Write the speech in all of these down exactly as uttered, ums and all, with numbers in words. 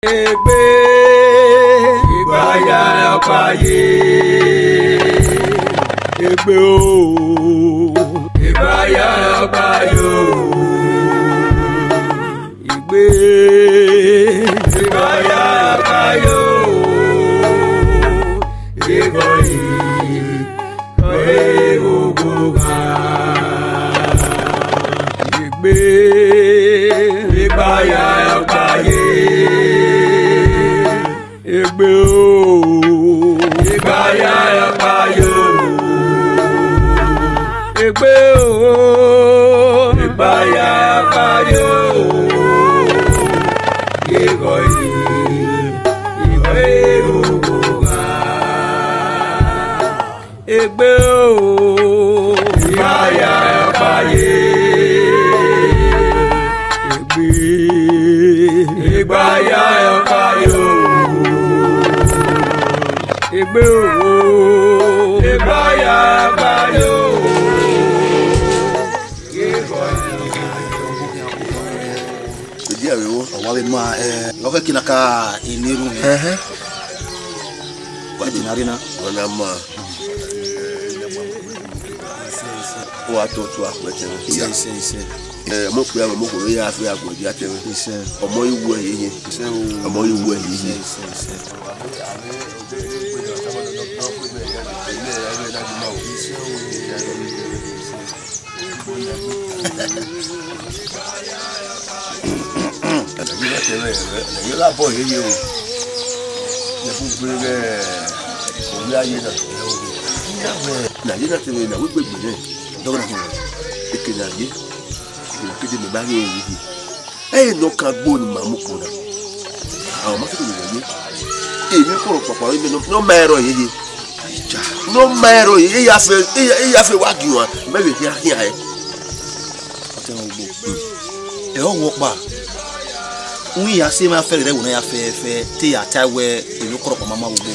Egbe, egbe aya ọkpa ye. Egbe o. Egbe aya ọkpa yo. Egbe, egbe aya ọkpa yo. Egbe yi. Egbe, egbe aya ọkpa ye. Egbe o. Egbe aya ọkpa yo. Egbe o. Egbe aya ọkpa yo. Egbe yi. Egbe yi. Egbe o. Egbe aya ọkpa ye. Egbe. Egbe aya ọkpa yo. Egbe o. Egbe aya ọkpa yo. Edi avbe wo. Ọ wa vbe ma, eh, ọ khẹke na ka eni erhunmwu. Ẹhẹn. Wa di na rre na. Wa na ma. Wa to tu akhuẹ tẹmwẹ. Isẹ, isẹ, isẹ. Eh, mo kpia mo mo ko ya fe aguẹ dia tẹmwẹ. Isẹ. Ọmọ yi wẹ yeye. Isẹ o. Ọmọ yi wẹ yeye. Isẹ, isẹ, isẹ. Ẹnẹ ghi vbe ẹtẹ mwẹ, ẹnẹ ghi gha bọ yeye o. Ẹ fu gbe ighẹ owiaye na. Iran wẹ ne a ye na te mwẹ na, wẹ egbe gbe nẹ. Dọghe na khin wẹ. Eke ne a ye, eke ne a kede mẹ ba ghe ẹre yeye. Ẹre ne ọ kan gbo ne ima mu kpo na. A ma kede mẹ ye. Emwi kọrọ kpakpa ọre mẹ ne ọ ma ẹre yeye. Ne ọ ma ẹre yeye, e ya fe, e ya, e ya fe wa gie uan, mẹ vbe khian khian ẹre. Ọtẹn ugbo. Ẹ ọ wọ ọkpa. Uhin ya si emwa fẹẹrẹ rẹ wo na ya fẹ fẹ te ya ta wẹ emwi kọrọ kpakpa ma ma ugbo.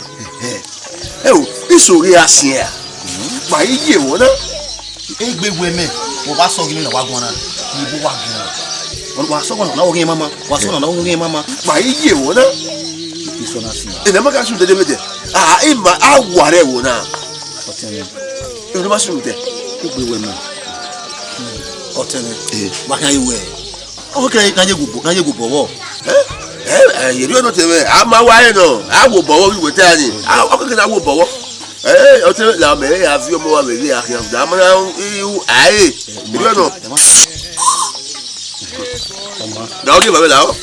Ẹ o, iso ghi a siẹn a. Wa i ye wọ na. Egbe wẹ mẹ, wọ wa sọ ghi na wa guan na, ni bu wa guan. Wa sọ guan na, na wo ghi mama, wa sọ na, na wo ghi mama. Wa i ye wọ na. Iso na si. Ena ma ka su dede mede. Ah, ima a wa rẹ wo na. Ọtẹn mwẹ. Ena ma su dede. Egbe wẹ mẹ. Ọtẹn mwẹ. Eh. Wa kan ye wẹ. Ọ kẹkẹ na ye gu bọ, na ye gu bọ vbọ. Eh? Eh, eh, ye ri ọnọ te mwẹ, a ma wa rẹ nọ, a wo bọ vbọ vbe iwẹ te a ni. A, ọ kẹkẹ na wo bọ vbọ. Eh, ọ te mwẹ la mẹ, ya viọ ọmọ wa vbe ghe a khian, da ma na i u, a e. Ye ri ọnọ. Da ọ ghi eva vbe la ọ.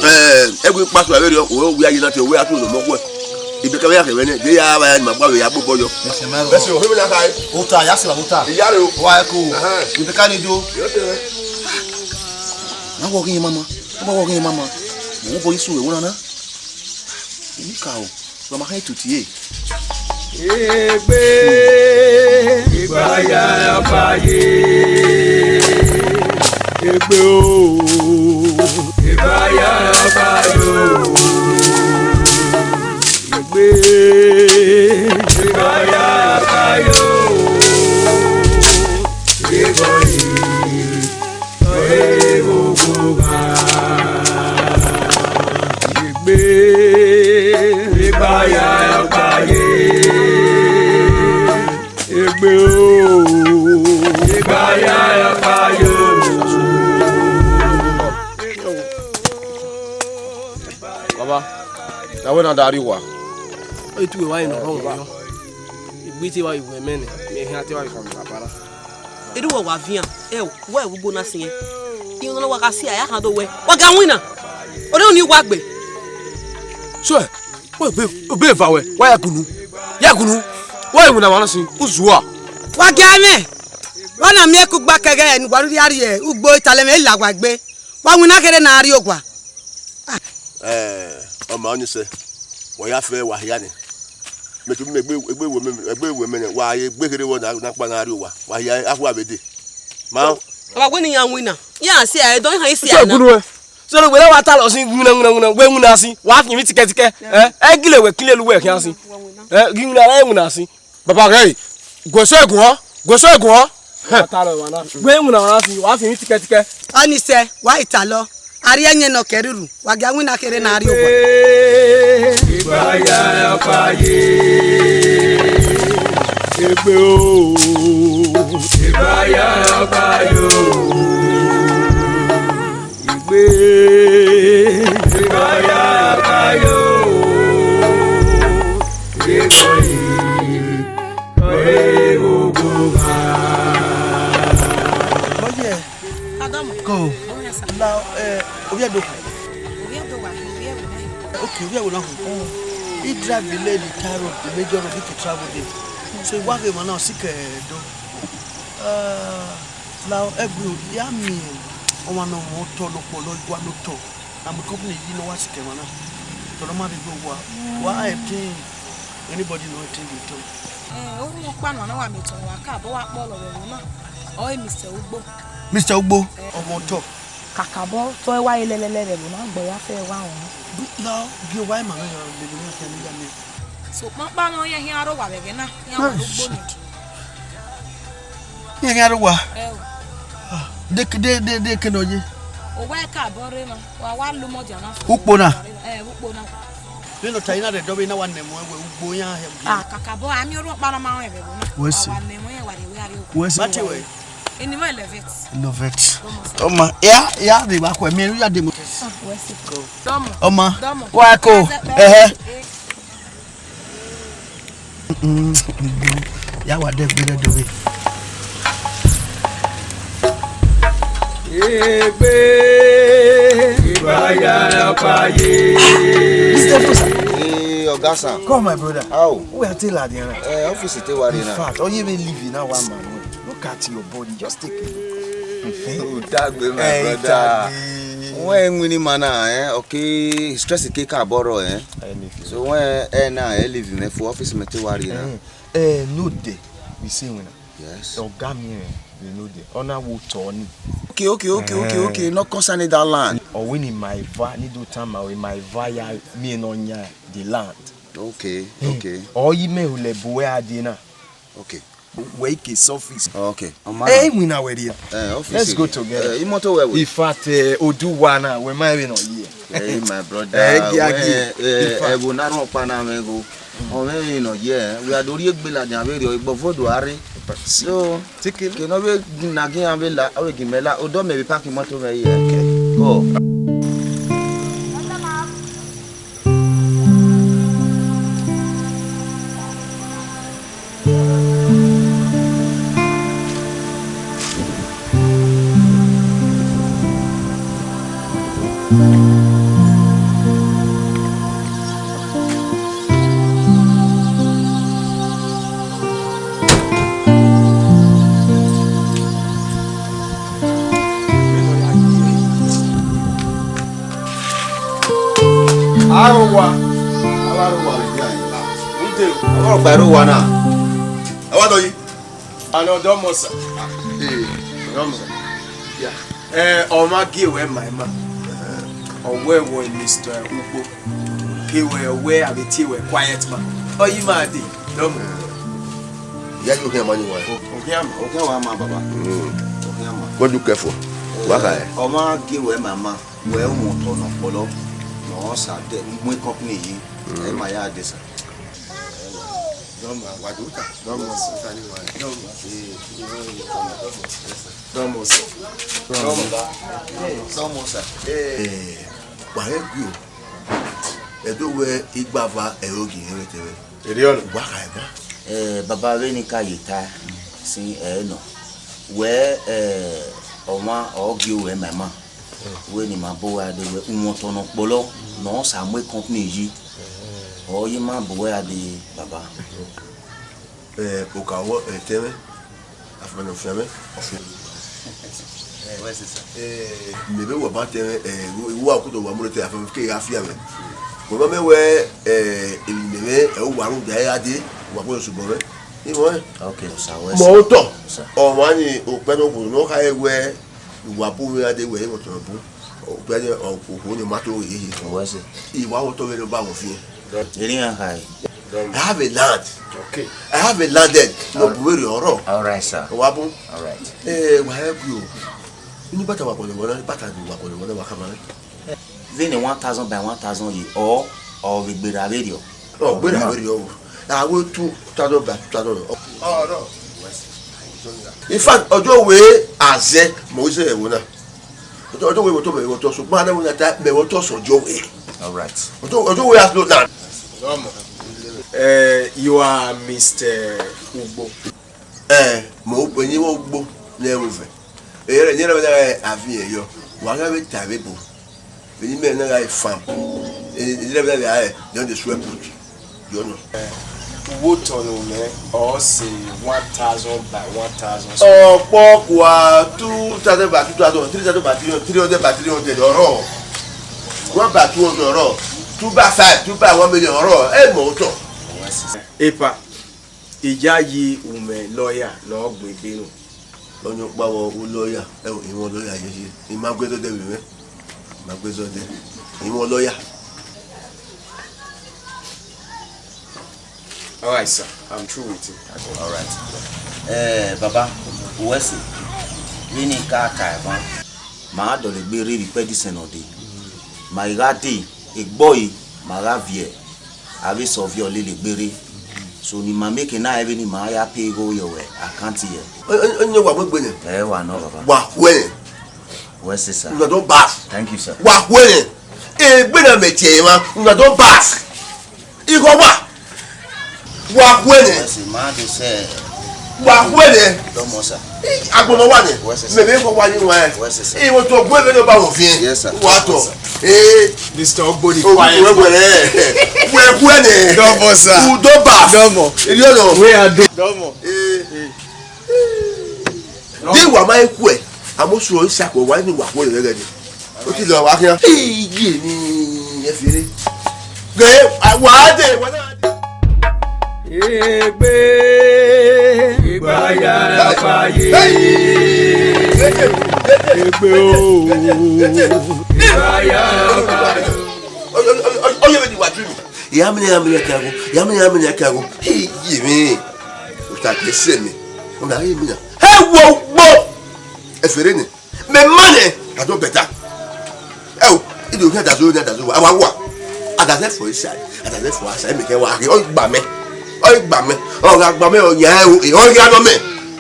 Eh, ẹgu ikpatu avbe rriọ, o wi aye na te, o wi atu no mọ khuẹ. Ibe ka vbe ya khẹ vbe nẹ, de ya vba ya ni ma gba vbe ya gbe obọ yọ. Ẹsẹ mẹ rọ. Ẹsẹ o, hebe na khae. Ota, ya sila ota. Iya re o. Wa ẹko. Ẹhẹn. Ibe ka ni do. Yọ te mwẹ. Na wọ ghi mama, na wọ ghi mama. Mo bọ isu ẹvbo na na. Eni ka o, wa ma khan tutu ye. Egbe, egbe aya ọkpa ye. Egbe o, egbe aya ọkpa yo. Egbe, egbe aya ọkpa yo. Egbe yi. Egbe, egbe aya ọkpa ye. Egbe o, egbe aya ọkpa yo. Baba, na wẹ na da rrie owa. Etu wa ye nọ rọ yọ. Igbe te wa ye wẹ mẹ nẹ, mẹ khian te wa ye kọn baba ra. Erha uwẹ wa vian, ẹ o, wẹ vbe ugbo na siẹn. Iran ne wa gha si a, ya khan do wẹ, wa ga winna. Ọre unu wa gbe. Suẹ, wẹ be, be eva wẹ, wa ya gunu. Ya gunu. Wa winna wa na sin, u zua. Wa ga mwẹ. Wa na miẹn kugba kẹghẹ ne wa rhirhi rrie ugbo italẹ mwẹ la wa gbe. Wa winna kherhe na rrie owa. Ẹ, ọ ma ọnii sẹ, wa ya fẹ wa hia nẹ. Mẹ tobọ mẹ egbe, egbe wẹ mẹ, egbe wẹ mẹ nẹ, wa ye egbe kherhe vbọ na, na kpa na rrie owa, wa hia akhua vbe dee. Ma. Wa wẹ ne iran winna, iran si ẹre dọn, iran i si ẹre na. Sẹ gunu ẹ. Sẹ ne wẹ wa ta lọ sin winna, winna, winna, wẹ winna sin, wa fian emwi tikẹtikẹ. Ẹ, ẹ gile wẹ kile lu wẹ khian sin. Ẹ, ghi winna ra winna sin. Baba ghẹ, guẹ sẹ guan, guẹ sẹ guan. Wa ta lọ wa na. Wẹ winna ra sin, wa fian emwi tikẹtikẹ. Ọnii sẹ, wa i ta lọ. A rhie ẹyẹn ne ọ kẹ rhurhu, wa gia winna kherhe ne a rrie owa. Egbe ya ọkpa ye, egbe o, egbe ya ọkpa yo, egbe, egbe ya ọkpa yo, egbe yi, ọre gbogbo gha. Ọyẹ. Adọmọ. Ko. Ọyẹ sa. La, eh, ovbi ẹdẹ okhu. Ovbi ẹdẹ owa, ovbi ẹvbo na. Okay, ovbi ẹvbo na hu. I drive ile ni taro, the major of it travel day. So, I wa ghe emwa na, ọ si kẹ do. Ah, la, ẹgbẹ o, ya miẹn ọmwa ne ọ mwẹ otọ ne ọ kpọlọ igua ne otọ. Na mu company yi ne ọ wa sikẹ emwa na. Tọrọ ma vbe gbe owa. Wa help him. Anybody no help him, they talk. Eh, orhunmwu ọkpa nọ, a na wa miẹn otọ ne wa ka, abọ wa kpọlọ vbe ẹvbo na. Ọ i Mister Ugbo. Mister Ugbo. Ọmwa otọ. Kakabọ tọ ẹwa ye lẹlẹlẹ vbe ẹvbo na, gbe ya fẹ ẹwa họn. Na, gie owa ima mwẹ, lele mwẹ khian ne I ya miẹn. Sokpan ọkpa nọ, iran khian rre owa vbe ẹghẹ na, iran wa rre ugbo ni. Iran khian rre owa. Ẹ o. Ah, de, de, de, de ke nọ ye? Owa ẹka abọ rre na, wa wa lu mọ dia na. Ukpo na? Ẹ, ukpo na. Vbene ọ ta i na rre ẹdẹ ọvbehe na, wa nẹ ẹmwẹ wẹ ugbo iran hẹ. Ah, kakabọ, a miẹn orhunmwu ọkpa ne ọ ma rẹn vbe ẹvbo na. Wẹ sẹ. Wa nẹ ẹmwẹ iran, wa rhie ẹre gha rrie owa. Wẹ sẹ. Mate wẹ. Enovet. Enovet. Ọma, ya, ya de ba khuẹ miẹn, ya de mo. Ah, wẹ sẹ. Dọmọ. Ọma. Dọmọ. Wa ko. Ẹhẹ. Mm, ya wa de gbe do we. Egbe, igba ya ọkpa ye. Mister Fosa. Hey, Oga Sam. Come, my brother. How? Where I tell her, Diana? Eh, office te wa rre na. In fact, all you even leave now, one man. Look at your body, just take it. Utagbe, my brother. Wẹ winna ima na, eh, okay, stress ke ka bọrọ, eh. So wẹ ẹ na, ẹ leave mẹ for office mẹ te wa rrie na. Eh, no dey, we say winna. Yes. Oga mi rẹn, we no dey. Ọ na wo tọ ni. Okay, okay, okay, okay, okay. No concern that land. Ọ winna ima eva, ni do tama ima eva ya miẹn ne ọ yan the land. Okay, okay. Ọ yi mẹ hulẹ bu wẹ a die na. Okay. Wẹ ke surface. Okay. Ẹ winna wẹ rria. Eh, office. Let's go together. Eh, imoto wẹ wẹ. In fact, eh, oduwa na, wẹ ma vbe nọ ye. Hey, my brother. Eh, gia, gia. In fact. Ẹvbo na rhọkpa na mwẹ gho. Ọ mwẹ vbe nọ ye. We are do rhie egbe ladian vberriọ, egbe ọvo do a rre. So, take it. Ke nọ vbe na gi iran vbe la, ọ vbe gi mẹ la, odọ mẹ vbe park imoto mwẹ ye. Okay. Go. Arowa. Arowa. Ude. Arowa, arowa na. Awa do yi. Ana ọdọmọ sa. Eh, ọdọmọ. Ya. Eh, ọ ma gie wẹ ma ima. Ọ wẹ wọ Mister Ugbo. Ke wẹ wẹ a vbe tie wẹ quiet man. Ọ yi ma de. Ọdọmọ. Ya yo ke ma ni wa. O ke ma. O ke wa ma baba. Mm. O ke ma. What do you care for? Wa ka ẹ. Ọ ma gie wẹ ma ima. Wẹ wọn tọ nọ kpọlọ, nọ sa de mu company yi, ẹ ma ya de sa. Dọmọ, wa do ta. Dọmọ sa. Dọmọ sa. Dọmọ sa. Dọmọ sa. Eh, wa he gbe o. Ẹ do wẹ igbava ẹre ogie hẹmwẹ tẹmwẹ. Erriọ nọ. Wa kha ẹba. Eh, baba vbene I ka ye ta sin ẹ nọ. Wẹ, eh, ọmwa ọ gie ruẹ ma ima. Wẹ ne ima bu uwa dee wẹ, uwọn tọ nọ kpọlọ, ne ọ sa mu company yi. Ọ ye ima bu uwa dee, baba. Eh, okawọ, eh, tẹmwẹ. Afianma ne ọ fian mwẹ, ọ fian. Eh, mẹ vbe wẹ ọba tẹ mwẹ, eh, iwu akuto wa mu rre te afianma ke gha fian mwẹ. Wẹ ma mẹ wẹ, eh, emwi ne mẹ, eh, uwa rhunmwuda ẹre gha dee, uwa kpọlọ sẹ obọ mwẹ. Imọ mwẹ. Okay, sir, wẹ mọ otọ, sir. Ọmwa ni okpẹ ne okhuo ne ọ khare wẹ, uwa bu mwẹ gha dee wẹ, imọ tọn bu. Okpẹ ni, okhuo ni ma to ghe ghe. Wẹ sẹ. Iwa otọ vbe ne ọ ba wọ fian. Erriọ iran khare. I have a land. Okay. I have a landed. No, bu vberriọ ọrọ. All right, sir. Wa bun. All right. Eh, wa help you. Ni bata wa kọlọ wọna, bata ni wa kọlọ wọna wa kama. Vbene one thousand by one thousand ye, ọ, ọ vbe gberra vberriọ. Ọ gberra vberriọ o. A wẹ two thousand by two thousand. Ọ, no. In fact, ọjọ wẹ azẹ, mọ zẹ ẹvbo na. Ọjọ wẹ wotọ mẹ wotọ, sokpan na wẹ na ta mẹ wotọ sọ ọjọ wẹ. All right. Ọjọ, ọjọ wẹ as no land. Eh, you are Mister Ugbo. Eh, mo eni wo gbo ne wo vẹ. Ere ni re na avi yo. Wa ga ve ta ve bo. Vbene imẹ na gha farm, ẹ, ẹ, ẹ, ẹ, ẹ, don dey swear put. You know. Uwu otọ ne u mwẹ, ọ sẹ one thousand by one thousand. Ọkpọkua two thousand by two thousand, three thousand by three hundred, three hundred by three hundred ọrọ. One by two hundred ọrọ. Two by five, two by one million ọrọ. Ẹ mọ otọ. Epa, iyayi umẹ lawyer ne ọ gbe ebe unu. Ọni ọkpa vbe u lawyer, ẹ o, I mwẹ lawyer yeye. I ma gu ẹzọ dẹ vbe mwẹ. I ma gu ẹzọ dẹ. I mwẹ lawyer. All right, sir. I'm through with him. All right. Eh, baba, uwẹ sẹ, vbene I ka ka ẹmwẹ. Ma dọlegbe rhirhi ikpẹdisẹn ne ọ dee. Ma i gha dee, egbe ọre, ma gha viẹ. Avbe sẹ ọviọ lele gberra. So ne ima mieke na rẹn vbene ima ya pay igho ye ọvbẹ account yẹ. Ọ, ọ, ọni wa mu egbe nẹ. Ẹ wa nọ, baba. Wa khuẹrẹ. Wẹ sẹ, sir. Una don baff. Thank you, sir. Wa khuẹrẹ. Egbe na mẹ tie emwa, una don baff. Igho wa. Wa khuẹrẹ. Wẹ sẹ, ma do sẹ. Wa khuẹrẹ. Dọmọ, sir. Agbọmọ wa nẹ. Wẹ sẹ, sir. Mẹ vbe kọ wa ni wa. Wẹ sẹ, sir. Iwo to gbe vbe ne ba wo fiẹn. Yes, sir. Wa tọ. Ee. Mister Ogbori, o quiet. Wẹ wẹ rẹ. Wẹ khuẹrẹ. Dọmọ, sir. U don baff. Dọmọ. Eri ọnọ. Where are they? Dọmọ. Ee. Di wa ma khuẹ, amosuo isa ko wa ni wa khuẹ rẹ gẹdẹ. O ti lọ wa khian. Iye ni ẹ fere. Gẹ wa de wa na de. Egbe, egbe aya faye. Egbe o. Egbe aya faye. Oye, oye, oye, wa dream. Ya mi ni, ya mi ni, ya mi ni, ya mi ni, ya mi ni. Hey, ye mi. Uta ke se mi. Una ye mi na. Hey, wo, wo. Ẹ fere ni. Mẹ ma nẹ, I don better. Ẹ o, I do hear that zone, that zone. Awa wa. Adazẹ for inside. Adazẹ for outside. Make wa. Ọ gba mẹ. Ọ gba mẹ. Ọ gha gba mẹ, ọ yan ẹ o. Ọ gha nọ mẹ.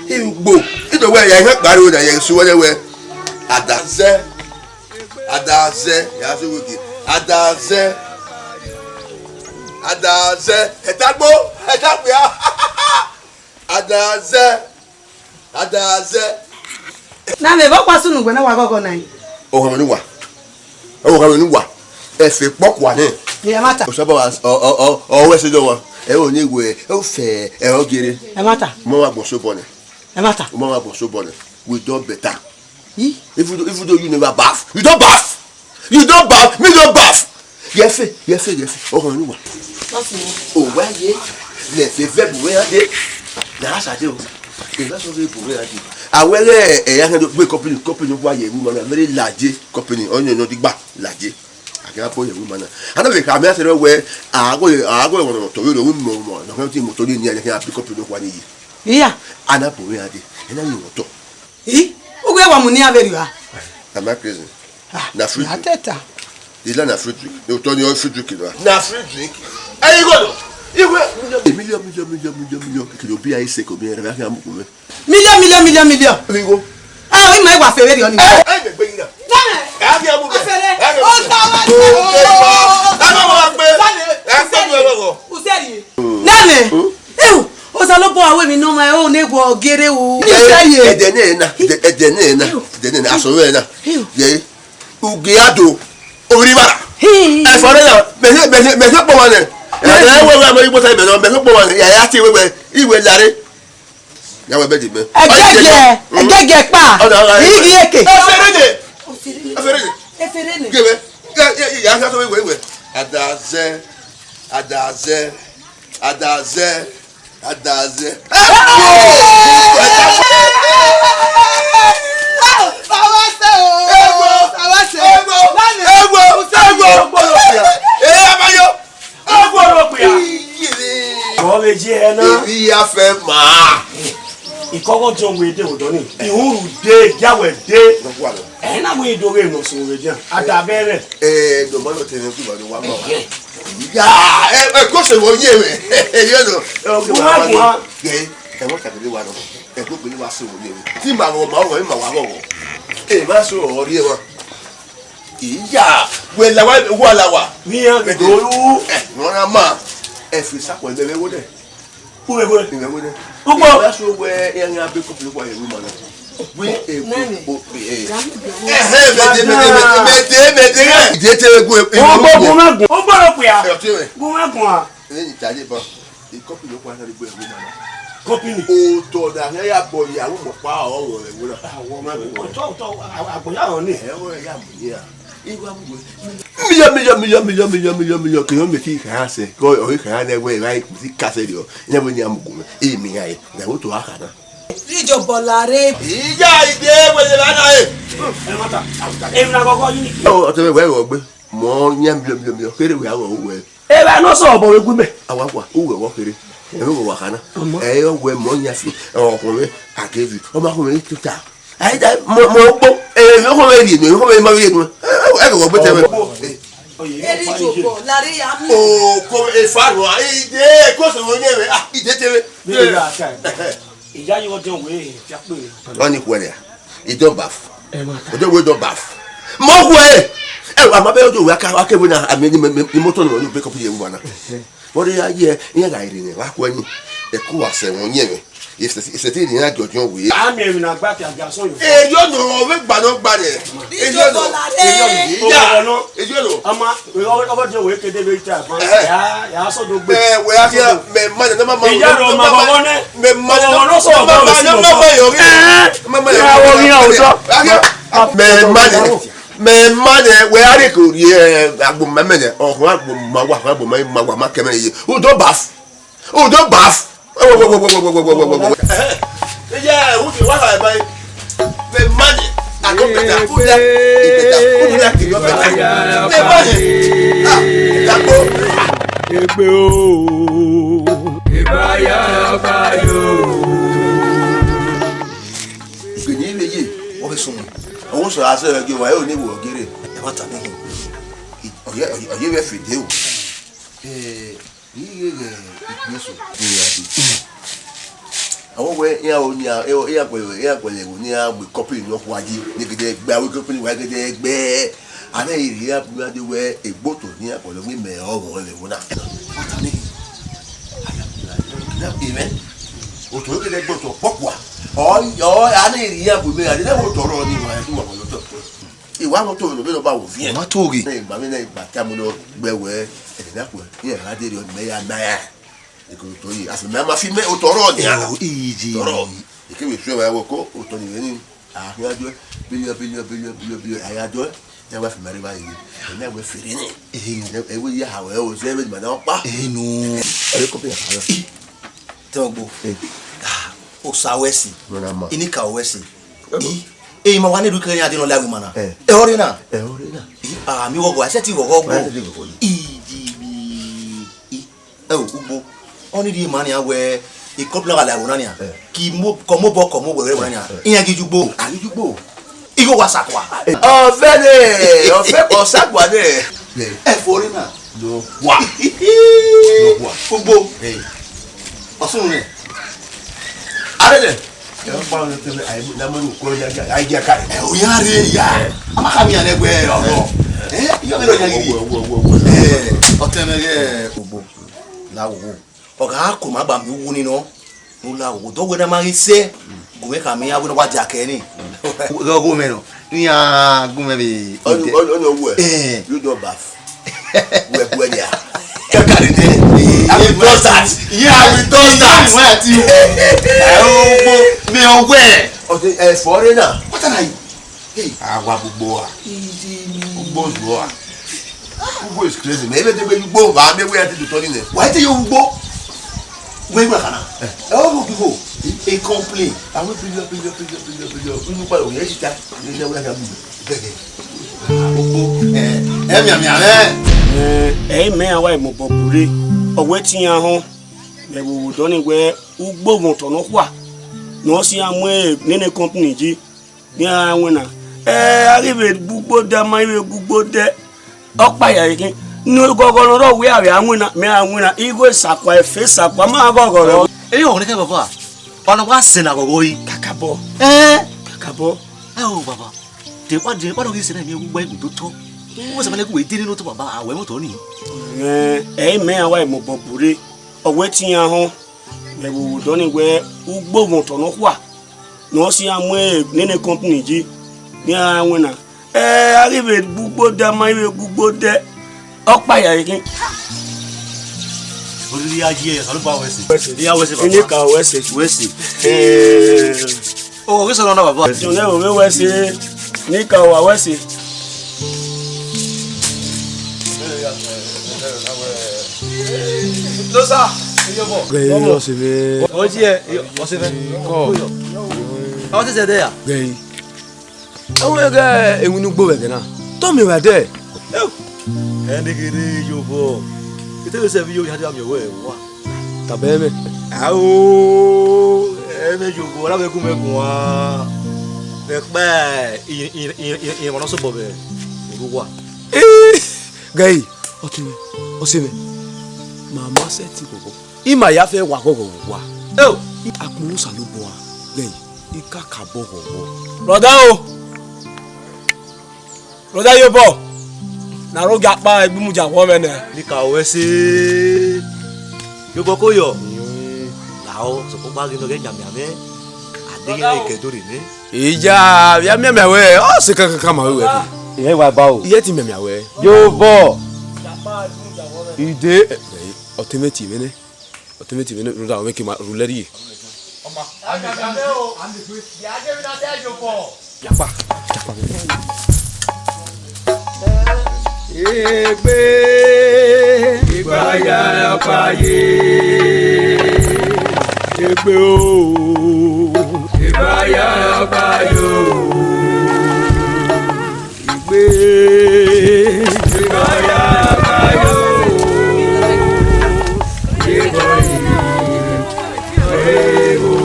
Igbo. I do wẹ ya ihe kpari o na ye su wẹ wẹ. Adazẹ. Adazẹ. Ya se wege. Adazẹ. Adazẹ. Ẹtagbo. Ẹtagbo ya. Adazẹ. Adazẹ. Na mẹ vbe ọkpa sunu wẹ na wa ghọghọ na. Ọghanmwẹ ne uwa. Ọghanmwẹ ne uwa. Ẹfe kpọkua nẹ. Ẹ ma ta. Osaba wa, ọ, ọ, ọ, ọ, wẹ se dọ wa. Ẹ o ni wẹ, ẹ o fẹ, ẹ o gere. Ẹ ma ta. Mo wa gbọn so bọ nẹ. Ẹ ma ta. Mo wa gbọn so bọ nẹ. We don better. Yi. Even though, even though you never baff, you don baff. You don baff, me don baff. Yẹfe, yẹfe, yẹfe. Ọkọ ni wa. O wa ye. Lẹ fe vẹ bu wẹ ya de. Na a sa de o. E va so vẹ bu wẹ ya de. Awẹ rẹ ẹ ya kẹdo gbe company, company wa ye wu ma na very large company. Ọyọn no digba large. A kẹ bọ ye wu ma na. Ana vbe ka mi a se rẹ wẹ, a go, a go wọn to we ro wi mo mo. No kan ti mo to ni ni a kẹ a bi company wa ni yi. Iya. Ana bu wẹ ya de. Ena ni wọn to. I, uwẹ wa mu ne iran vberriọ a? Na my prison. Ah, na free drink. Teta. Ila na free drink. Ne otọ ni ọ free drink na. Na free drink. Ẹyin gọdọ. Iwe. Million, million, million, million, million. Kìkìdì obi ayé seko mi ẹrẹ bá kí a mú kúrò. Million, million, million, million. Ẹyin go. Ah, o ma wa fe vberriọ ni. Ẹ ẹ gbẹgbẹ yìí náà. Ẹ á fi ẹ mú bẹ. Ọfẹrẹ. Ẹ á fi ẹ mú bẹ. Ó ta wá ní. Ó ta wá ní. Ẹ má wá pé. Ẹ ń tọ́jú ẹ lọ́wọ́. Usẹ́rìí. Nẹ́ẹ̀mẹ̀. Ewu. Osanobua wẹ emwi ne ọ ma ẹre ne wọ gere o. Ẹdẹ ne na, ẹdẹ ne na, ẹdẹ ne na, asọvwe na. Ye, ugiado, orivara. Ẹfọ ne na, mẹsẹ, mẹsẹ, mẹsẹ kpọ wa nẹ. Ẹdẹ wẹ wẹ amọ igbo ta ibẹ nọ, mẹsẹ kpọ wa nẹ. Ya ya ti wẹ wẹ, iwe lare. Ya wẹ bẹdi mẹ. Ẹgẹgẹ, ẹgẹgẹ pa. Ọdọ ọdọ. Iri eke. Ẹfẹrẹ de. Ẹfẹrẹ de. Ẹfẹrẹ de. Gẹbẹ. Ya ya ya ya sọ wẹ wẹ. Adazẹ, adazẹ, adazẹ. Adazẹ. Egbo! Egbo! Egbo! Egbo! Ee, abayo! Egbo ro pia. Iyere. Wọ́n lè jẹ́ ẹ náà. Èmi ya fẹ́ máa. Ìkọ́kọ́ jọ wo èdè òdọ́ ni. Ìhun rù dé, ìyáwó ẹ̀ dé. Wẹ i do ghe ne ọ sẹ vbe dia, a da vbe ẹmwẹ. Eh, no, ma nọ te mwẹ gu wa do wa ma wa. Ẹhẹn. Ya, eh, eh, ko se wo ye mwẹ. Eh, you know. Eh, okay, Gu wa ma wa guan. Ye, eh, wa ka de wa nọ. Eh, ko gbe wa se wo ye mwẹ. Ti ma wo ma wo, ma wa wo. Eh, ma so wo ri wa. Iya, wẹ la wa, wa la wa. Ni ya gbe do ru. Eh, no na ma. Eh, fi sa ko de wo de. Uwẹ wẹ. Ìwé wé dẹ. Ugbọ. Ìwé aṣọ wẹ ẹyàn abẹ kọfí ló wà yẹn wí màná. Wí èkó. Nani? O, eh. Ẹhẹ, mẹdẹ, mẹdẹ, mẹdẹ, mẹdẹ, mẹdẹ. Ìdí ètè egun. Ó gbọ́ gun má gun. Ó gbọ́dọ̀ pè á. Ẹ ọtí rẹ̀. Gun má gun á. Ẹ ní ìtàgé bá. Ìkọ́pì ló pa sáré gbé ìwé màná. Kọ́pì ni. Òótọ́ ọ̀dà ni ẹ yà bọ̀ ìyàwó mọ̀ pa ọ̀rọ̀ rẹ̀ wúrà. Àwọn ọmọ rẹ̀ wọ̀. Òótọ́, òótọ́, àgbọ̀yà ọ̀rọ̀ ni. Ẹ wọ́n ẹ̀ yà mọ̀ ní à. Miyọ, miyọ, miyọ, miyọ, miyọ, miyọ, miyọ, kìyọ mẹ ti kha sẹ, kọ ọ kha nẹ wẹ ra ikun ti ka sẹ rẹ, nẹ wẹ ni a mu gun, e mi ra e, na wo to a kha na. Rijọ bọla re. Iya ide wele la na e. Ẹ ma ta. Ẹ na gọgọ yi. Ọ tẹ wẹ wẹ gbe. Mọ yan miyọ, miyọ, miyọ, kere wẹ awọ wẹ. Ẹ bá nọ sọ ọbọ wẹ gun mẹ. Awa wa, u wẹ wọ kere. Ẹ wẹ wa kha na. Ẹ wẹ mọ yan fi. Ọ ko wẹ, a ke vi. Ọ ma ko wẹ tuta. Aida, mo, mo gbọ́, eh, ọkọ mẹ rhie nuẹn, ọkọ mẹ ma rhie nuẹn. Eh, eh, ẹ kẹkẹ ọgbẹtẹ mẹ. Eri jobọ, lare ya mu. O ko e fa ro, ide ko so wo nyẹn mẹ, ah, ide te mẹ. Ìyá yìí wọ́n dẹ̀ wẹ̀ ẹ̀ fi àpè. Wọ́n ní kúrẹ́ à, ìjọ baf. Ọjọ́ wo ìjọ baf. Mọ kú ẹ. Ẹ wà má bẹ́ẹ̀ ọjọ́ ìwé akéwé náà, àmì ẹni mọ́tò náà ló gbé kọ́pì yẹn wà náà. Wọ́n rí ayé ẹ, ìyẹn gà rí rẹ̀, wá kú ẹni. Ẹ kú àṣẹ wọn yẹn mẹ. Ìsẹ̀tì ìrìn àjò ọjọ́ wèé. Àmì ẹ̀rìn àgbà kí àjà sọ̀yọ̀. Èyí ọ̀nà ọ̀rọ̀ mi gbà náà gbà rẹ̀. Èyí ọ̀nà. Èyí ọ̀nà. Ìyá. Èyí ọ̀nà. Ọmọ, ọmọ jẹ́ òwe kéde bẹ́ẹ̀ tẹ́ àgbọn. Ẹ̀hẹ́. Yà á sọ̀dọ̀ gbé. Ẹ wẹ̀ á fi mẹ má nẹ má má. Ìyá rẹ̀ ọmọ bọ̀bọ̀ nẹ. Mẹ má nẹ má má yọ̀ rí. Ẹ̀hẹ́. Má má yọ̀ rí. Ìyàwó mi àwùjọ. Mẹ má nẹ. Mẹ ma nẹ wẹ a rhe ke orhie agbọn ma mẹ nẹ, ọhọn agbọn ma wa, ọhọn agbọn ma ma wa ma kẹ mẹ ye. Udo baf. Udo baf. Ẹhẹ. Eya, udo wa ha ba. Mẹ ma nẹ. Ako bẹta, udo. Ibẹta, udo ya kiri ọbẹta. Mẹ ma nẹ. Ah, dagbo. Egbe o. Ìgbè ní ìwé yìí, wọ́n fi sùn mí. Owó sọ̀rọ̀ àṣẹ rẹ̀ gé wa, ẹ ò ní wò ó gérè. Ẹ má ta mí hìn. Ọ̀yẹ́, ọ̀yẹ́, ọ̀yẹ́ rẹ̀ fìdí o. Ẹ, yíyé rẹ̀ ìpín sùn. Àwọn wẹ̀, ìyá o ní a, ìyá pẹ̀lú, ìyá pẹ̀lú ẹ̀wò ní a gbé kọ́pì ní ọkọ̀ ajé, ní gẹ́gẹ́ gbẹ́, àwọn kọ́pì ní wà gẹ́gẹ́ gbẹ́. Àná ìrì ìyá pẹ̀lú adé wẹ̀, ègbó tó ní àpọ̀lọ́ wí mẹ́ ọ̀rọ̀ rẹ̀ wò náà. Wọ́n ta mí hìn. Amen. Otu oge ne gbọtọ kpọkua. Ọ, ọ, a na eri ya bu me, a na wo tọrọ ni wa, ẹdun wa wọlọ tọ. Iwa no to no me no ba wo viẹ. Ma to ghe. Ne ba me ne ba ta mo no gbe wẹ. E na ku. Ye ha de ri o me ya na ya. E ko to yi. Afi me ma fi me o tọrọ ni a. Ero iji. Tọrọ. E ke we tue wa wo ko, o to ni we ni. A ya do. Bi yo, bi yo, bi yo, bi yo, bi yo. A ya do. Ne wa fi mari ba yi. Ne wa fere ni. Ehe. Ne e we ya ha we o se we ma na pa. Ehe nu. Ẹ ko pe ya. Te ogbo. Eh. Ah, osa wẹ si. Rọra ma. Inika wẹ si. Eh. I, e ma wa ne du kere ya de no la wi mana. Eh. E ore na. E ore na. I, ah, mi wo go, ase ti wo go. Ase ti wo go. I di bi. I, e o ugbo. Oni di ma ni a wẹ, i kọpla gha la wo na ni a. Eh. Ki mo, kọ mo bọ, kọ mo wẹ, wẹ na ni a. Eh. Iyan gi jugbo. A gi jugbo. Igho wa sakua. Ọvẹ ne, ọvẹ kọ sakua ne. Ẹ fo re na. Lọ wa. Lọ wa. Ugbo. Ọsun rẹ. Arẹdẹ. Ẹ pa ọ̀nà tẹ́lẹ̀, àyè, lámọ́ ní kúrò yá, yá, yá, yá ká. Ẹ, o yá rẹ yá. A ma ka mi yan ẹgbẹ́ ọ̀rọ̀. Ẹ, yọ mi lọ yá gidi. Wọ, wọ, wọ, wọ, wọ. Ẹ, ọtẹ mẹ yẹ. Ugbo. La wo. Ọ̀gá kò má bà mí wú nínú. Mo la wo, dɔwɛ na ma ghi sɛ, gu mɛ ka mi ya wɛ na wa dia kɛ ni. Gɔ gu mɛ nɔ, n ya gu mɛ be. Ɔni, ɔni, ɔni ɔwɛ. Eh. You don bath. Wɛ gu ɛdi a. Kɛ ka de de. I will do that. Yeah, I will do that. Ɛ o gbo, mi ɔwɛ. Ɔtɛ ɛ fɔre na. What are you? Hey. Awa gbogbo a. Easy me. Gbogbo zuọ a. Ugbo is crazy, man. Ebe degbe ugbo, ba me we ati tutọ ni ne. Wa te yo ugbo. We gba kana. Eh. E o ugbo. E complain. Awe billion, billion, billion, billion, billion. Unu pa o ye sita. Ni ne we ya mu. Gege. Ugbo. Eh, e mia mia re. Eh, e me awa mo bọ bure. Owe ti yan hon. Me wo wo dọni wẹ ugbo vọn otọ nọkhua. Ne ọ si a mu nene company ji. Nian wẹn na, Ẹ, a ghi vbe gu ugbo dẹ, ma i vbe gu ugbo dẹ. Ọkpa ya khin. Ne ghọghọ ne ọ rre, wẹ a vbe a winna, mẹ a winna. Igho sakua, efe sakua, ma ghọghọ rẹ. Ẹ, ọghọ ne kẹ baba. Ọna wa sẹ na ghọghọ yi. Kakabọ. Ẹ? Kakabọ. Ẹ o, baba. De wa, de wa nọ ghi sẹ na miẹn uwu gbe do tọ. Uwu sẹ ma lẹ gu wẹ de ne otọ baba, a wẹ motọ ni. Ẹ, ẹ i mẹ a wa mobọ bure. Ọ wẹ te iran họn. Mẹ vbe odọ ni wẹ ugbo vbe otọ nọkhua. Ne ọ si iran mu nene company yi, ne iran winna. Ẹ, a ghi vbe gu ugbo dẹ, ma i vbe gu ugbo dẹ. Ọkpa ya khin. Oriri ya ye, Osanobua wẹ ẹse. Wẹ ẹse. Iya wẹ ẹse, baba. Ene ka wẹ ẹse. Wẹ ẹse. Ẹ. O, ghi sẹ nọ na, baba. Ẹse ne ẹvbo vbe wẹ ẹse. Ene ka wa wẹ ẹse. No, sir. Gẹ ọse vẹ. Ọ ji ẹ, ọse vẹ. Kọ. Ọ ti sẹ ẹdẹ ya. Gẹ. Ẹwẹ ghe ewinna ugbo vbe ẹghẹ na, tọ miẹn vbe adẹ. Ẹneghere yo vbọ, ite vbe sẹ vbe yo ya dia miẹn wẹ wa. Taba ẹmwẹ. Ao, ẹmwẹ yo vbọ, ọ na vbe gu mwẹ guan. Vbe ẹkpa irẹn ne ọ sobọ vbe owa. Ghe, ọtẹn mwẹ, ọse mwẹ, ma ma sẹtin vbọ. Ima ya fe wa ghọghọ vbe owa. Eo! Akpọnmwẹ Osanobua, ghe, I kakabọ ghọghọ. Brother o! Brother Iyobọ! Na ro gia kpa egbe imudia vbe ọmwẹ nẹ. Nika wẹ ẹse. Iyobọ ko yọ. Lahọ, sokpan ghi nọ ghẹ yan mianmwẹ. A deghẹ mwẹ ke do rre nẹ. Iya, vbe a mianmian wẹ, ọ sẹ kakaka ma wẹ. Iyẹn wa ba o. Iyẹn te mianmian wẹ. Iyobọ. Ide. Ọtẹn mwẹ tie mwẹ nẹ. Ọtẹn mwẹ tie mwẹ nẹ, rhunmwuda ọmwẹ ke ma rhulẹ rrie. Yakpa, yakpa. Egbe, egbe aya ọkpa ye. Egbe o, egbe aya ọkpa ye o. Igbe, igbe aya ọkpa ye o. Igbe, igbe aya ọkpa ye o.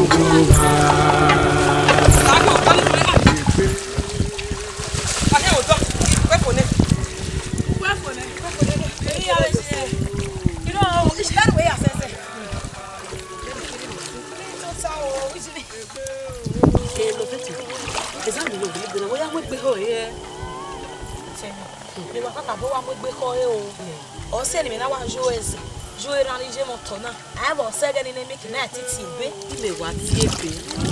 Exam ni wẹ gbe na, wẹ ya mu egbe khọ ẹre. Tẹmwẹ, mẹ wa kakabọ wa mu egbe khọ ẹre o. Ọ sẹ ne imẹ na wa yo ẹzẹ, yo erhan ni ye mwẹ otọ na. A vbe ọ sẹ ẹghẹ ne I na make na titi ebe. Imẹ wa tie ebe.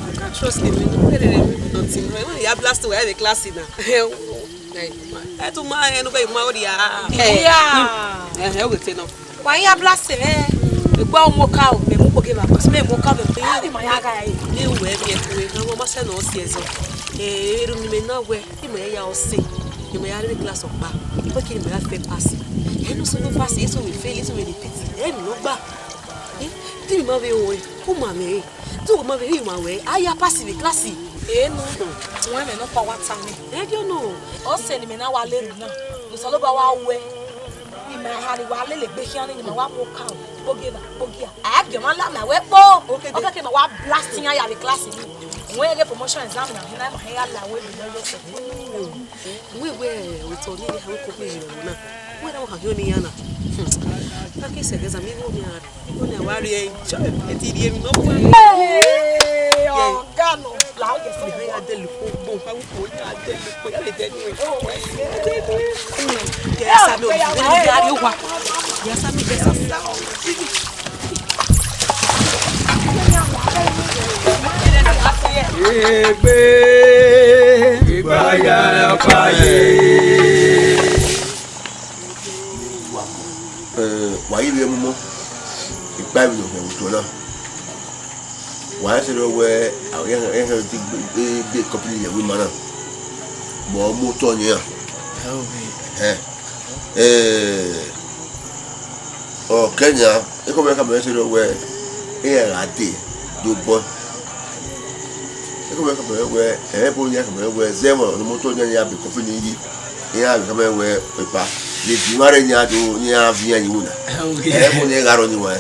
I can't trust him. Wẹ rere nothing wrong. Wẹ ya blast wẹ vbe class na. Ẹ tu ma ẹ nu bẹ ma o dia. Iya. Ẹ ẹ o te nọ. Wa ya blast mwẹ. Egbe ọ mu oka o, mẹ mu kpogie evba, 'cause mẹ mu oka vbe egbe. Ima ya gha re. Ne wẹ miẹn kue, na wẹ ma sẹ ne ọ si ẹzọ. Ẹ, erhunmwu ne imẹ na wẹ, imẹ ya ọse, imẹ ya rre class ọkpa. Wẹ ke imẹ ya fẹ pass. Ẹ ne ọ sẹ ne pass, eso vbe fail, eso vbe repeat. Ẹ ne ọ gba. Ẹ, te imẹ ma vbe ruẹn, u ma mwẹ re. Te u ma vbe rhie ima wẹ, a ya pass vbe class. Enu, wẹ mẹ ne ọ kpa wa ta nẹ. Ẹ dio nọ. Ọ sẹ ne imẹ na wa lele na. Osanobua wa wẹ. Ima ha ni wa lele egbe khian ni, ima wa mu oka o, kpogie evba, kpogie a. A gie ọmwa la ma wẹ kpo. Ọ keke ma wa blast iran ya vbe class ni. Wẹ ghe promotion exam na, na ma he ya la wẹ bi yọ yọ. Wẹ wẹ otọ ni ya wẹ ko pe yọ na. Wẹ da wa ha hiọ ni ya na. Hmm. Ka ke se exam mi wo mi a. Igho ne a wa rrie, chai, e ti rhie emwi nọ kpa. Hey, ọga nọ, la oge fo. Mẹ ya dẹlẹ ukpo gbọn, a wu ukpo ya dẹlẹ ukpo, ya vbe dẹnu ẹre. Kẹ sa mi o, ya rrie owa. Ya sa mi, kẹ sa mi. Egbe, egbe aya ọkpa ye. Ẹ, wa ghi vbe mu mọ, ikpa emwi ne ọ họn vbe otọ na. Wa rẹn sẹrriọ wẹ, a, ẹghẹ, ẹghẹ te gbe, gbe, gbe company ye ẹvbo ima na, mẹ ọ mu otọ ọnii ra. Ẹhẹn. Ẹ, ọ kẹ nian, ekhọe mwẹ khama mwẹ sẹrriọ wẹ, iran gha dee do bọ. Ekhọe mwẹ khama mwẹ wẹ, ẹmwẹ ebo nian khama mwẹ wẹ, zẹ ẹmwẹ ne ọ mu otọ ọnii ya be company yi. Iran vbe khama wẹ epa, vbe ebi mwa rre nian do, iran viẹn ye iwu na. Ok. Ẹ mu ne gha rọ ni wa. Ẹ,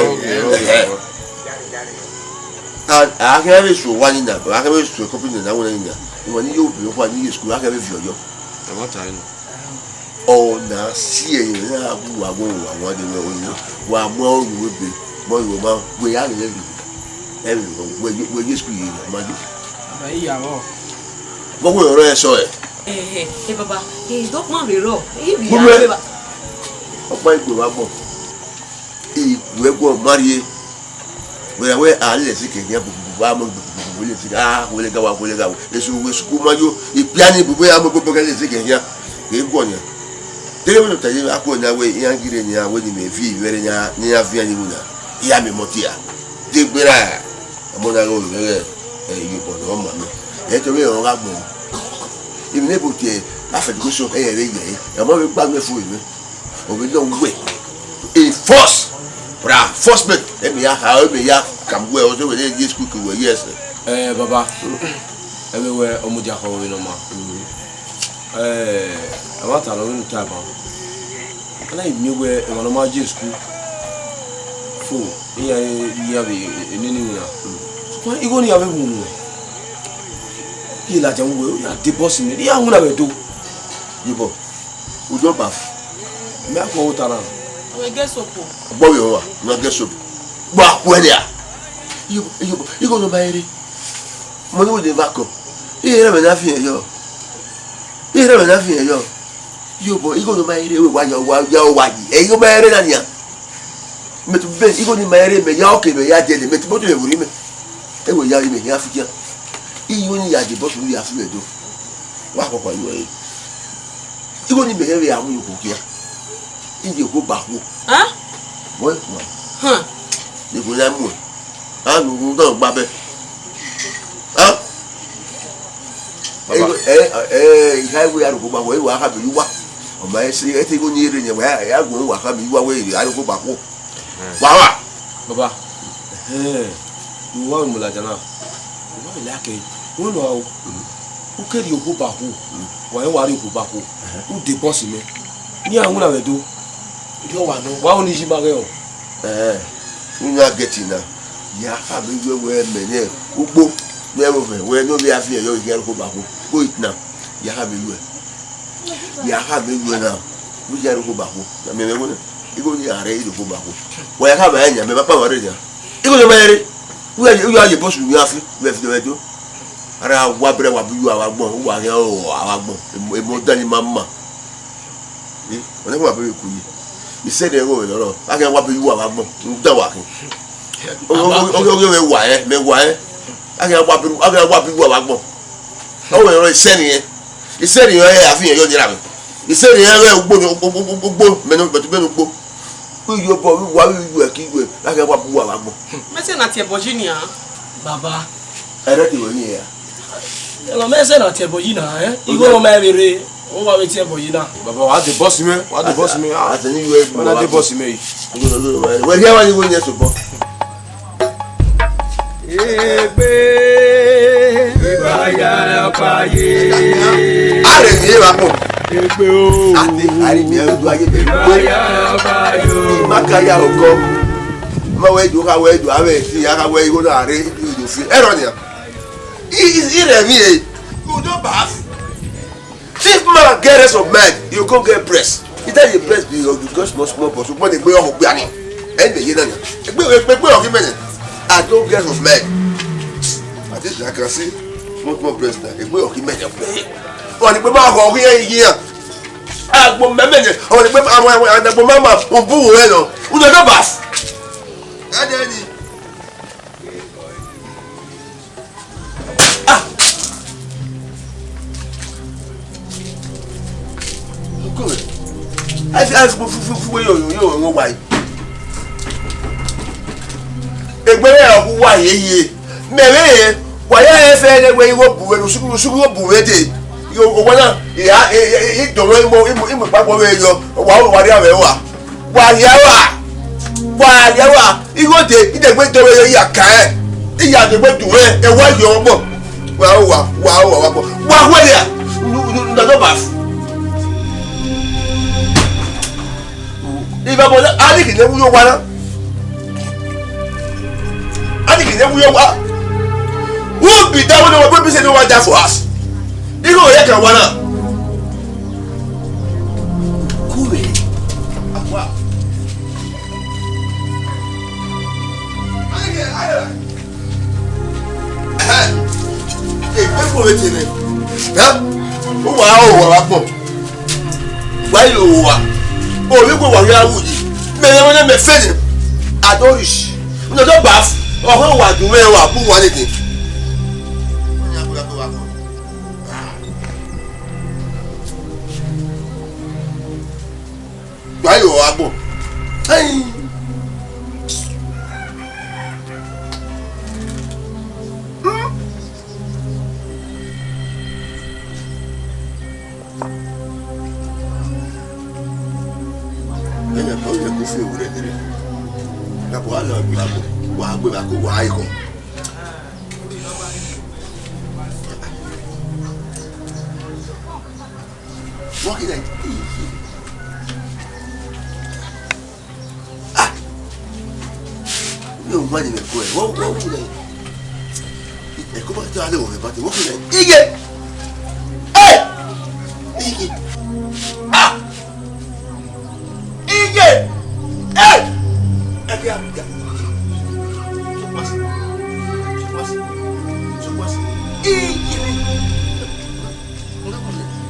ok, ok. And a khian vbe su owa ni na, a khian vbe su company na wẹ ni na. Emwa ni yo vbe okhua ni ye school, a khẹ vbe viọ yọ. Ẹmwata ẹre nọ. Ọ na si ẹre na gu wa gu wa wa de wẹ oyin. Wa mu ọruru ebe, mu ọruru ma, wẹ ya vbe vbe. Ẹ vbe wẹ, wẹ ye school ye ma yo. Baba, iya vbọ? Vbọ wẹ ọrọ ẹsọ ẹ? Ẹhẹ, ẹ baba, ẹ dọkpa vbe rọ. Ẹ vbe Gbogbo ya ẹ. Vbe ba. Ọkpa igbe wa gbọ. Iwẹ guọ ma rrie. Wẹ ra wẹ a lẹ ẹse kẹ hian bububu, a mọ bububu, wẹ lẹ ẹse, a wẹ lẹ ga wa, wẹ lẹ ga wa. Esu wẹ suku ma yo, ikpia ni bubu ya mọ gbogbo kẹ lẹ ẹse kẹ hian. Kẹ guọ nian. Te wẹ nọ ta ye, a kuẹ na wẹ iran gire nian, wẹ ni mẹ vi vbe ẹre nian, ne iran vian ni wu na. Iran mẹ mọ tia. De gbe ra, ọmọ na ghe ọvbẹ ghẹ, ẹ, iyobọ ne ọ ma mẹ. Ẹ te wẹ ọ gha gbọ. Emwi ne bu tie, a fẹ dugu so, ẹ, ẹ vbe yẹ, ẹ, ọmọ vbe gba mẹ fo mẹ. Ovbi nọ wẹ, e first, bra, first mate, ẹ mẹ ya kha, ẹ mẹ ya kam wẹ, ọ zẹ wẹ ne ye school ke wẹ, yes. Eh, baba, ẹ vbe wẹ ọmọ dia khọ vbe nọ ma. Eh, a ma ta nọ vbe ne u ta ban. A na miẹn wẹ emwa ne ọ ma ye school fo, iran ya vbe nene iwinna. Sokpan igho ne iran vbe wu wẹ, ye ladian wẹ, ya de boss mẹ, iran winna vbe do. Ye bọ. Udo baf. Mẹ a khuọrhọ ota na. Ọ ghe get soap o. Gbọ vbe ọmwa, na get soap. Gba khuẹ nia. Iyo, iyo, igho nọ ma rere. Mo ni wo de va kọ. Iye rẹ mẹ na fi yọ. Iye rẹ mẹ na fi yọ. Iyo bọ, igho nọ ma rere, wa ya, wa ya, wa yi. Ẹ, igho ma rere na nia. Mẹ tu be, igho ni ma rere, mẹ ya oke, mẹ ya dẹlẹ, mẹ tu bọtu mẹ vbori mẹ. Ẹ wẹ ya, mẹ ya fi ya. Igho ni ya de bọtu ya fi mẹ do. Wa kpakpa yọ ẹre. Igho ni mẹ hẹ vbe a mu ye okhuo khian. I ye okhuo ba khuo. Hàn? Wẹ, wẹ. Hàn. Ye okhuo na mu. A nu, nu, na gba bẹ. Hàn? Baba. Ẹ, ẹ, ẹ, I kha wẹ a ru okhuo ba khuo, ẹ wẹ a kha be ye uwa. Ọ ma ẹ sẹ, ẹ te igho ni rre yẹn, wẹ, ẹ, a gu wa kha be ye uwa, wẹ, a ru okhuo ba khuo. Wa wa. Baba. Ẹhẹn. Uwa mu ladian na. Uwa vbe like. Wẹ nọ o. U ke rhie okhuo ba khuo, wa rẹn wa rhie okhuo ba khuo, u de bọsi mẹ, ne iran winna vbe do, erriọ wa nọ, wa ru ne iye ima ghẹ o. Ẹhẹn, u na get na, ya kha vbe wẹ wẹ mẹ nẹ ugbo, ne ẹvbo mwẹ wẹ ne ovbi a fi ẹre ọ ghi rhie okhuo ba khuo, go eat na, ya kha vbe wẹ, ya kha vbe wẹ na, u ya rhie okhuo ba khuo, na mẹ mwẹ wẹ na, igho ni a rre rhie okhuo ba khuo, wa ya kha vbe a yan mẹ ba kpa wa rre nian, igho ni ma rre, u ya ye bọsi ne u ya fi, u ya fi do vbe do. Ara wa brẹ wa bu yu avbe agbọn, uwa khian ro avbe agbọn, emo dan ni ma ma. Eh, ọnẹ wa bẹrẹ ku ye. Isẹ ne ẹghẹ ọvbehe nọ, a khian wa bu yu avbe agbọn, rhunmwuda wa khin. Oghe, oghe, oghe, oghe wa ẹ, mẹ wa ẹ. A khian wa bu, a khian wa bu yu avbe agbọn. Ọ wẹ rọ isẹ ne irẹn. Isẹ ne irẹn ẹ, a fi irẹn yọ ni ra mwẹ. Isẹ ne irẹn ghẹ ugbo ni, ugbo, ugbo, ugbo, mẹ ne, mẹ ne ugbo. Iyobọ vbe uwa vbe iyuẹ ke iyuẹ, a khian wa bu uwa vbe agbọn. Mẹ sẹ na tie ẹbọ yi nian. Baba. Ẹrẹ te wẹ ni ya. Ẹlọ mẹ sẹ na tie ẹbọ yi na, ẹ? Igho nọ ma vbe rre, ọ wa vbe tie ẹbọ yi na. Baba, wa de bọsi mwẹ, wa de bọsi mwẹ. Ah, a sẹ ni yu ẹ wa na de bọsi mwẹ yi. Wẹ rhie wa ni wo ni ẹsẹ bọ. Egbe, Ibayarapaye. A rẹ ni ra kpọ. Egbe o. A te ari mi ẹ do aye bẹ. Ibayarapaye. Ma ka ya okọ. Ma wẹ do, ka wẹ do, a wẹ ti, a ka wẹ igho na rre, do fi. Ẹ rọ nia. I, i, i rẹ mi e. You don't bath. If man get rest of mind, you go get breast. He tell you breast be you go small small, but when they go up, be ani. And they hear that. Egbe, egbe, egbe, okay, man. I don't get rest of mind. I think I can see small small breast now. Egbe, okay, man. Wọ́n ní pé máa họ̀ wí ẹ̀yìn yíyan. Àgbo mẹ́mẹ́ ni, àwọn ní pé àwọn, àwọn àdàgbò máa ma òbú wò ẹ lọ. Wọ́n lọ bá. Ẹ jẹ́ ni. Ah! Good. Ẹ fi, ẹ fi, fi, fi, fi, wé yóò, yóò, yóò wáyé. Egbe rẹ ọkhu wa ye ye. Mẹ vbe rẹn, wa ya rẹn fẹ ne wẹ igho bu wẹ, ne usuku, usuku igho bu wẹ dee. Yo, owa na, ya, e, e, e, e dọmọ imo, imo, imo kpakpọ vbe yọ, wa, wa rhia vbe wa. Wa rhia wa. Wa rhia wa. Igho dee, idegbe dọmọ yọ, iya ka ẹ. Iya degbe dun ẹ, ẹ wa yọ ọgbọ. Wa, wa, wa, wa, wa, wa, wa, wa, ya. Nu, nu, nu, nu, nu, If I was, I think he never know what. I think he never know what. Who be that one of my people say no one die for us? Igho ya ka wa na. Kure. Awa. Egbe kpo vbe te nẹ. Ẹ? Uwa o wa wa kpọn. Wa yi owa. Owa igho wa ya wu yi. Mẹ ne mẹ fede. Adorish. Nọ do gba. Ọhọ wa du mẹ wa bu wa nìkẹn. Gba yo agbọn. Ẹyin. Ẹyin, ọ yẹ kó fi ewúrẹ́ kéré. Dàpọ̀ wà lọ gbé àgbo, wà á gbé àgbo, wà á yẹ kọ. Wọ́n kì í náà. Ah! Mi ò wá nìyẹn kọ ẹ̀. Wọ́n, wọ́n wù rẹ̀. Ẹ̀kọ́ bá tó alẹ́ wọ̀ rẹ̀ bá ti wọ́n kì í náà. Iye! Ẹ! Iye! Ah! Iye! Ẹ! Ẹ kí a gbà. Iye!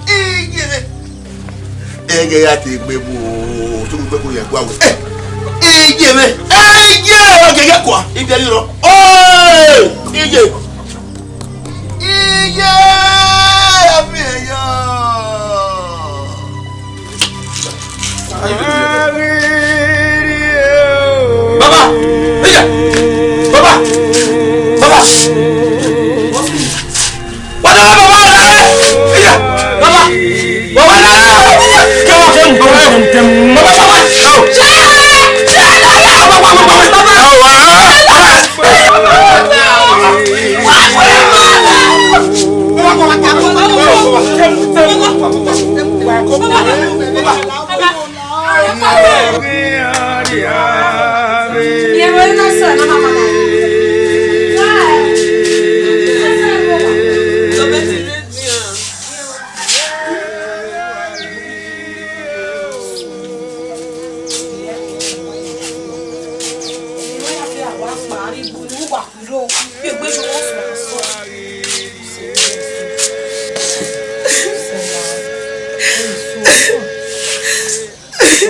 Iye mẹ. Ẹgẹ ya te gbe bu o, to gbe ko ye gua we. Iye mẹ. Iye o gege kua. Ibi ayi rọ. Oh! Iye. Iye! Ami eyo. Baba! Iya! Baba! Baba! Wada baba! Iya! Baba! Baba! Baba! Baba!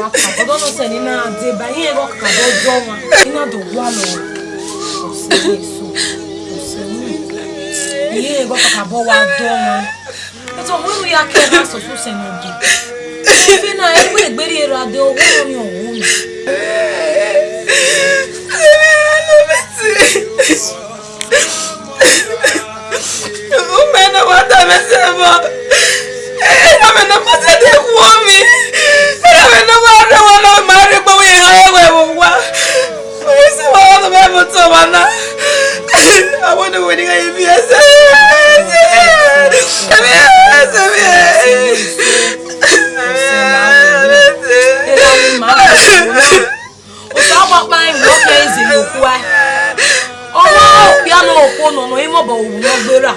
Wa ka bọ dọnọ sẹ ne I na deba, I rẹn vbe ọ kakabọ dọ ọmwa, I na do gualọ. Ọsẹ eso, ọsẹ unu. I rẹn vbe ọ kakabọ wa dọ ọmwa. Ẹto, ọmọ unu ya ke na sọsọ sẹ ne ọ do. Efe na, ẹ wẹ egbe rhie ra de, ọ wẹ ọmọ ọmọ na. Umẹ ne wa da mwẹ sẹ vbọ. Erha mwẹ ne ọ ma sẹtin khuọnmwi. Erha mwẹ ne ọ ma rre owa ne ọ ma rre egbe vbe iran ẹwaẹn vbe owa. Uwẹ sẹ wa ne ọ ma mu otọ ọmwa na. Avbe ne uwẹ ni gha ye viẹ sẹ. Viẹ sẹ, viẹ. Erha mwẹ ma. Osa ọkpakpa rẹn vbe ọ khian zẹ ye okhuae. Ọmwa okpia ne okhuo nọ nọ, imẹ obọ wu ne ọ gbe ra.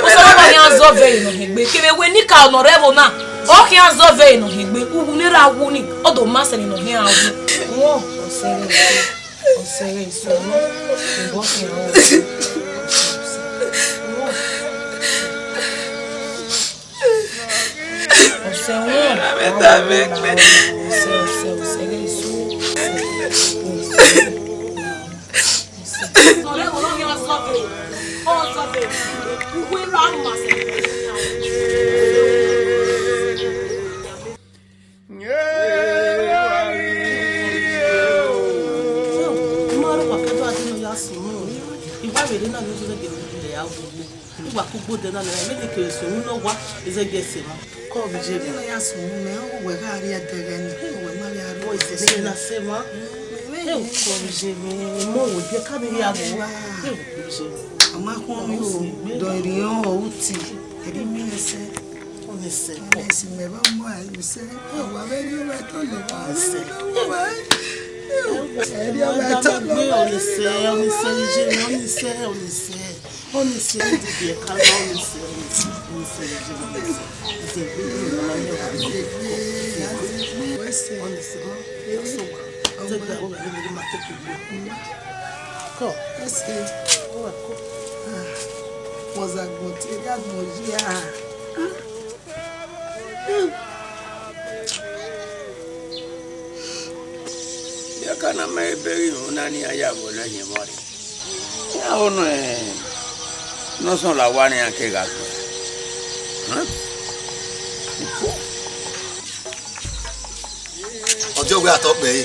Osa ọkpakpa khian zọ vẹ ne ọ hegbe. Kevbe wẹ nika nọ rre ẹvbo na, ọ khian zọ vẹ ne ọ hegbe. Uwu ne erha wu ni, ọ do ma sẹ ne ọ khian wu. Wọ, ọsẹ rẹ, ọsẹ rẹ, sọ nọ, obọ khian wu. Ọsẹ wọn, ọsẹ, ọsẹ, ọsẹ, ọsẹ, ọsẹ. Ima rhọkpa ke do a dee ne ọ ya sunu, I wa vbe rre na ne u zẹ gele ya wu. Uwa kugbo odẹ na nẹ, mẹ te kere sunu ne ọ wa, I zẹ gie ẹse mwa. Kọ vbe je mẹ. Ẹna ya sunu mẹ, ọ wẹ gha rrie ẹdẹghẹ ni, ọ wẹ ma vbe a rrie ẹdẹghẹ ni. Ẹse na se mwa. Ẹ, kọ vbe je mẹ, mọ wo die ka vbe ya vbe wa. Ẹ, kọ vbe je mẹ. A ma khuọnmwi o, dọ erriọ ọ uti, ẹre I miẹn ẹsẹ. Ọnẹsẹ. Ọnẹsẹ mẹ vbe ọmọ ẹ, you say, ọ wa vbe rrie owẹ to lẹ, wa vbe rrie owẹ. Ẹ rrie owẹ to lẹ, wa vbe rrie owẹ. Ọnẹsẹ, ọnẹsẹ, ọnẹsẹ, ọnẹsẹ. Honestly, I did the account, honestly, honestly, honestly, honestly, honestly, honestly, honestly, honestly, honestly, take that one, let me take it. Come. Honestly, oh, come. Ah, was I going to take that one? Yeah. Ya ka na ma ebe ghi rhunmwuda ne iran ya vbe ọlọ ẹhin ẹmwẹ rre. Iran ho nọ, ne ọ sọn la owa ne iran ke gha gbẹn. Hẹn? Ọdiọwẹ atọ kpẹre.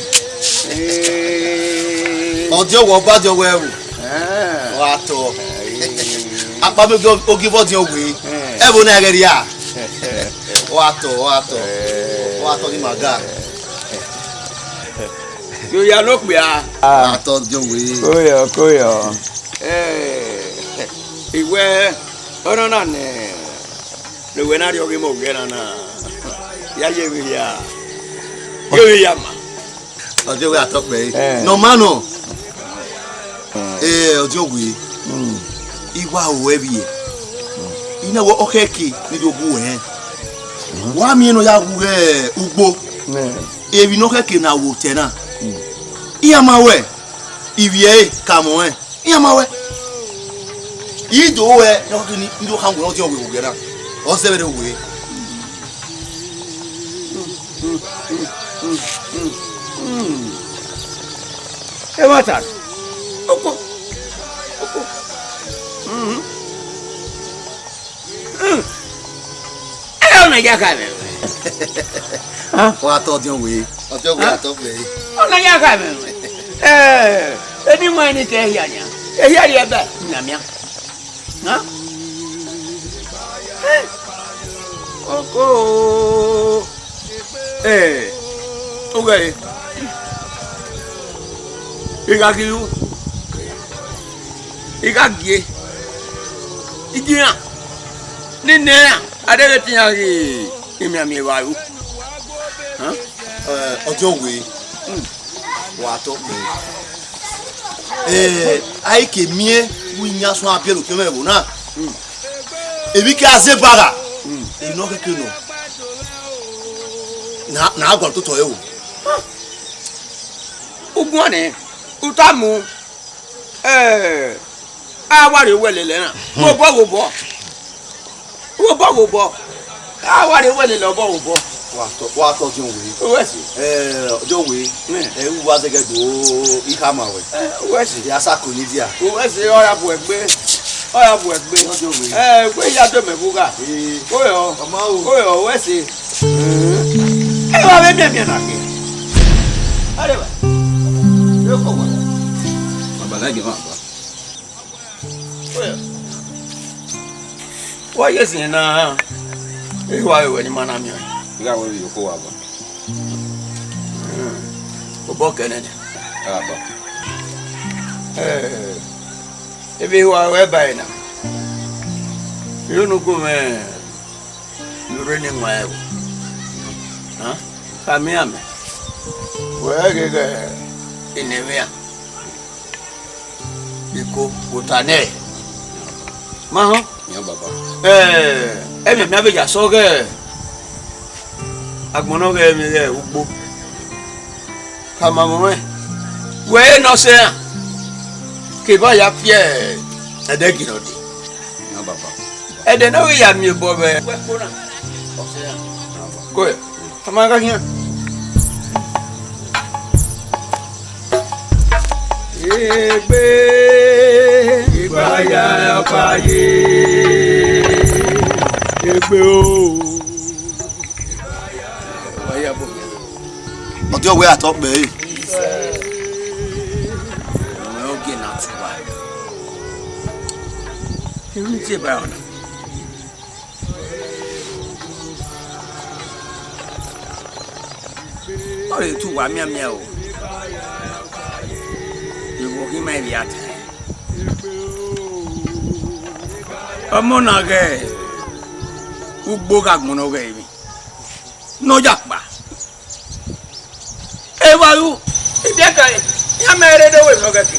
Ee. Ọdiọwẹ ọba diọwẹ ẹvbo. Ẹn. Ọ atọ. Ee. Akpabiogi ogi vbe ọdiọwẹ. Ẹn. Ẹvbo na ẹghẹ rria. Ọ atọ, ọ atọ. Ee. Ọ atọ ni ma ga. Yo ya no kpia. Ah. Atọ diọwẹ. Koyọ, koyọ. Ee. Iwẹ, ọnọ na nẹ. Ne uwẹ na rhie ọghe ima owiẹ na na, ya ye vbe hia, ye vbe hia ma. Ọdiọwẹ atọ kpẹre. Eh. Ne ọ ma nọ. Eh, ọdiọwẹ. Mm. I wa ru ẹvbiẹ. I na wẹ ọ khẹke ne I do gu uwẹ rẹn. Mhm. Wa miẹn ne ọ ya ru ugbo. Eh. Emwi ne ọ khẹke ne a ru otẹ na. Mm. Iran ma wẹ, ivbi ẹre ka mwẹ ọnrẹn. Iran ma wẹ. I do wẹ ne ọ khin ni, I do khan wẹ ọdiọn wẹ vbe owiẹ na. Ọ zẹ vberriọ wẹ. Ẹmwata. Oko. Oko. Mhm. Ẹ, ọ na ya kha mwẹ. Wa tọ ọdiọn wẹ. Ọdiọn wẹ, a tọ wẹ. Ọ na ya kha mwẹ. Ẹ, eni mwa ni te ehia nia. Ehia rhie ẹbẹ, mianmian. Hẹn? Oko. Ẹ, ughẹre. I gha gie u. I gha gie. I gie iran. Ne I nẹ iran. A deghẹ te iran ghi imianmian evba ru. Hẹn? Ẹ, ọdiọn wẹ. Hmm. Wa tọ kpẹre. Ẹ, a i ke miẹn vbe iyan suẹn a biẹlẹ okhiọmwẹ ẹvbo na. Hmm. Emwi ke a zẹ ba gha. Hmm. Emwi ne ọ khẹke nọ. Na, na a gualọ ototọ ẹre o. Uguan nẹ, u tama. Ẹ, a wa rhie owẹ lele na. Hmm. Vbe obọ, vbe obọ. Vbe obọ, vbe obọ. A wa rhie owẹ lele obọ, vbe obọ. Wa tọ, wa tọ ọdiọn wẹ. Uwẹ si. Ẹ, ọdiọn wẹ. Nẹ. Ẹ, u wa zẹgẹ do, I khama wẹ. Ẹ, uwẹ si. Ya sa ko ni dia. Uwẹ si, ọ ya bu ẹgbe. Ọ ya bu ẹgbe. Ọdiọn wẹ. Ẹ, egbe ya do mẹ vugha. Ee. Oyọ. Ọma o. Oyọ, uwẹ si. Ẹ wa vbe miẹnmiẹn na kẹ. Ade ba. Yo ko wa. Baba na gẹ ma ba. Oya. Wa ye sin na. E wa we ni ma na miẹn. Gha wẹ vbe ko wa ba. Obọ kẹnẹ. Ah, ba. Eh. Ebe wa wẹ ba na. Yo nu ko mẹ. Ne u rre ne I wan ẹvbo. Hẹn? Khama iran mẹ. Wẹ ghe ghe enẹ mwẹ iran. Biko, vbe ota nẹ. Ma họn? Yan baba. Ẹ, ẹmwẹ mẹ a vbe ya sẹ ọghẹ agbọn ne ọ ghẹ mwẹ ighẹ ugbo. Khama mwẹ ọnrẹn. Wẹ ẹre ne ọ sẹ iran, ke evba ya fiẹ ẹdẹ ginọ dee. Yan baba. Ẹdẹ ne ọ ghi ya miẹn obọ vbe ẹkpo na, ọ sẹ iran. Ko, ọ ma gha khian. Egbe, egbe aya ọkpa ye, egbe o. Ọdiọn wẹ atọ kpẹre. Ọmọ ogie na tuba. Erhunmwu tie ba ọna. Ọ re tu wa mianmian o. Ivbi okhi ima ivbi a ta. Ọmọ na ghẹ ugbo gha gbọnnọ ghẹ emwi. Ne ọ ya kpa. Evba ru, ibiẹka, iran ma rre do wẹ emwi ne ọ ghẹ ke.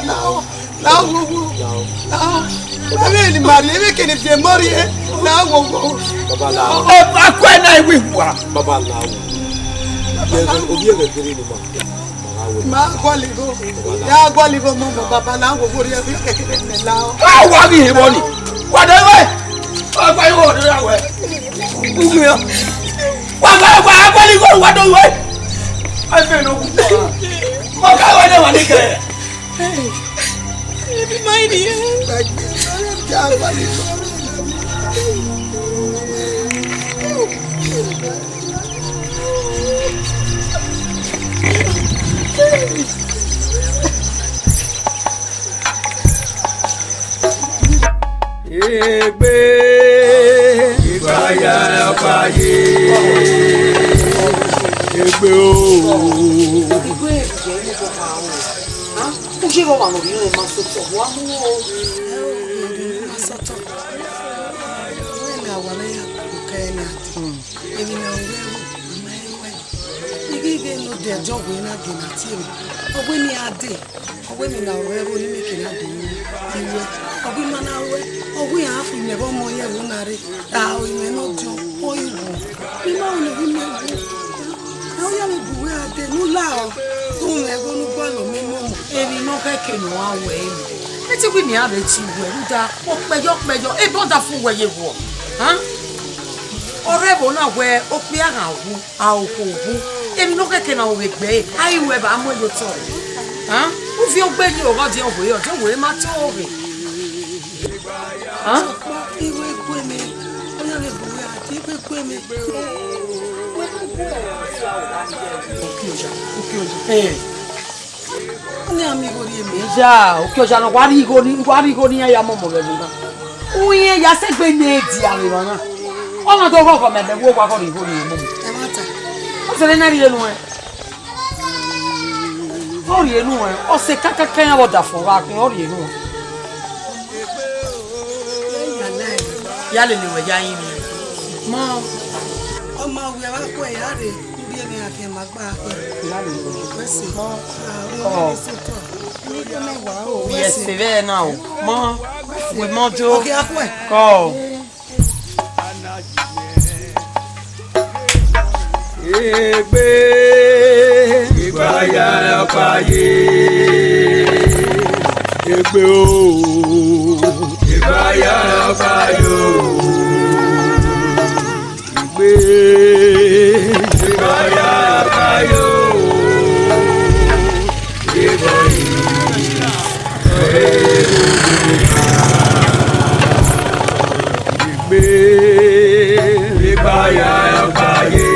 la o, la o, wo, wo, la o. Ebe ne ima rrie, ebe kene viọ emọ rrie, la o, wo, wo. Baba, la o. Ọ, akua na iwi wa. Baba, la o. Ovbi ẹghẹ kere ne ima. Ma guọlọ igho. Ya guọlọ igho, mọ, mọ, baba, la o, wo, wo, rrie, ebe kene viọ emọ, la o. Ka wa ghi hebo ni. Wa dẹ wẹ. Wa gba igho ọdọ ya wẹ. Ugbẹn. Wa gba, wa gba igho, wa do wẹ. Ai fe no ku. Wa ka wa de wa ni kẹ. Ebi ma iri. Egbe, ìgbàyà fàyè. Egbe o. Iye vbe ọmwa ne ọ rhie ẹre ma sẹ otọ, wa mu o. Ẹ o, ma sẹ otọ. Wẹ ne a wa ne ya koko ẹre na dee. Emwi ne a ru ẹvbo, a ma he ruẹ. I ghi ghe ne odẹ dọghe na dee na tie mwẹ. Ọ wẹ ne a dee. Ọ wẹ emwi ne a ru ẹvbo ne imẹ ke na dee ru iruẹ. Ọ wẹ ima na ruẹ. Ọ wẹ iran khui mẹ vbe ọmọ ye ẹvbo na rre. A, imẹ ne ọdiọn, ọ i wu. Ima unu ghi mẹ wu. Ọ ya vbe bu wẹ a dee, ne u la ọ. Rhunmwuda ẹvbo ne u gualọ mẹ mọmọ. Emwi ne ọ khẹke ne ọ gha wẹ ẹre. Ẹ te wẹ ne iran vbe tie wẹ, rhunmwuda, okpẹyọ, okpẹyọ, ebe ọdafẹn wẹ ye wọ. Hàn? Ọ rre ẹvbo na wẹ okpia gha wu, a okhuo wu. Emwi ne ọ khẹke na vbe gbe ẹre, a i ru ẹe vbe a mu ẹre ye otọ. Hàn? U viọ gbe yi ọghe ọdiọn wẹ, ọdiọn wẹ ma te ọghe. Hàn? Iwe gue mẹ, ọ ya vbe bu wẹ a dee, iwe gue mẹ. Okioja, okioja. Ẹ. Ọni a miẹn igho rhie mẹ. Iya, okioja nọ, wa rhie igho ni, wa rhie igho ni iran ya mọmọ vbe ẹvbo na. Uhiẹn ya sẹ egbe ne dia vbe emwa na. Ọ na do ghọghọ mẹ, mẹ wo wa ghọ rhie igho rhie mọmọ. Ẹmwata. Ọ sẹ ne na rhie nuẹn. Ọ rhie nuẹn, ọ sẹ kakaka iran vbe ọdafẹn gha khin, ọ rhie nuẹn. Ya lele wẹ ya yin mẹ. Ma. Ọ ma wẹ vbe akhuẹ ya rre, u rhie ne a khian ma gba akhuẹ. Wẹ sẹ. Ọ. Yes, vbe na o. Ma. Wẹ ma jo. Ọ khian akhuẹ. Kọ. Egbe, egbe aya ọkpa ye. Egbe o. Egbe aya ọkpa yo. Egbe, egbe aya ọkpa yo. Egbe, egbe, egbe aya ọkpa ye.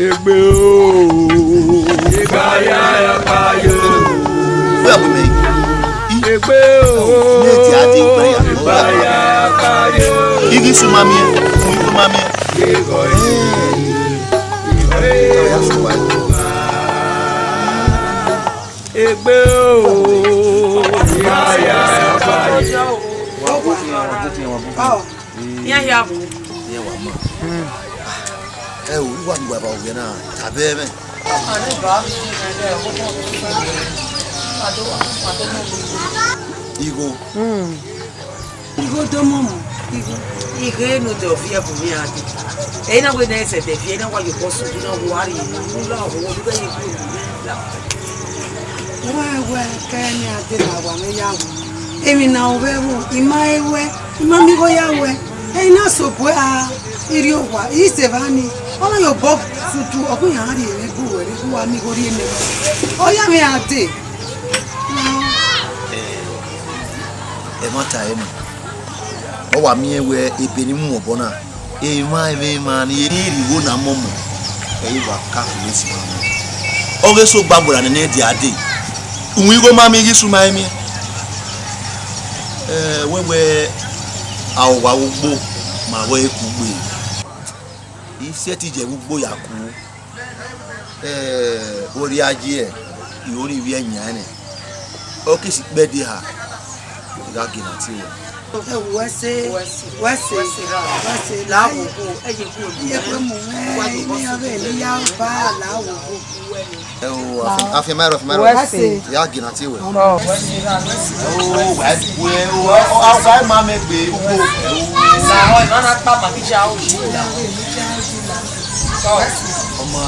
Egbe o, egbe aya ọkpa yo. Wẹ a bu mẹ? Egbe o, ne ti a di gbe ya. Egbe aya ọkpa yo. Ighi su ma miẹn, mu igho ma miẹn. Egbe o, egbe aya ọkpa yo. Egbe o, egbe aya ọkpa yo. Iran hia vbo? Iran wa ma. Ẹ o, uwa ni wa ba owiẹ na, ta bẹ mwẹ. Igho. Igho do mọmọ, igho. Ighe ne odẹ ọ viẹ bu iran dee. Ẹ i na wẹ ne ẹ zẹdẹ viẹ, ẹ i na wa ye obọ sunu na, wa rhie unu, u la owa, u ghẹ ye gu unu la. Wẹ wẹ kẹ ne a de na wa mwẹ ya wu. Emwi ne a ru vbe ẹvbo, I ma he ruẹ, I ma miẹn igho ya ruẹ. Ẹ i na sobọ a, I rrie owa, I sẹ evba ni, ọ na ye obọ tutu, ọ gu iran rhie mwẹ gu wẹ rre, gu wa miẹn igho rhie nẹ. Ọ ya mwẹ a dee. Ẹmwata ẹmwẹ, ọ wa miẹn wẹ ebe ne I mu mwẹ obọ na, emwa ẹmwẹ emwa ni rhie igho na mọmọ, ẹ i wa ka khulo esi mwẹ. Ọ ghe so gba gberra nene dia dee, uwin igho ma miẹn ighi su ma i miẹn. Ẹ, wẹ wẹ a owa ugbo ma ghẹ kugbe. I sẹtin ye ẹvbo ugbo ya ku. Ẹ, orria ye, I ho ne ivbi ẹyan nẹ. Ọ ke si kpẹdẹ eha, I gha gie ne a tie ruẹ. Ẹ, wẹ sẹ, wẹ sẹ, wẹ sẹ, la wo go, ẹ ye ku, ye ku mu mwẹ, ne ọ vbe ne ya ba la wo go. Ẹ o, afian, afian ma rọ, afian ma rọ. Wẹ sẹ. Ya gie ne a tie ruẹ. Ọ. Ẹ o, wa bu ẹ o, a wa ma mẹ gbe ugbo. La ọ, na na kpa ma bi ja o. Ọmọ.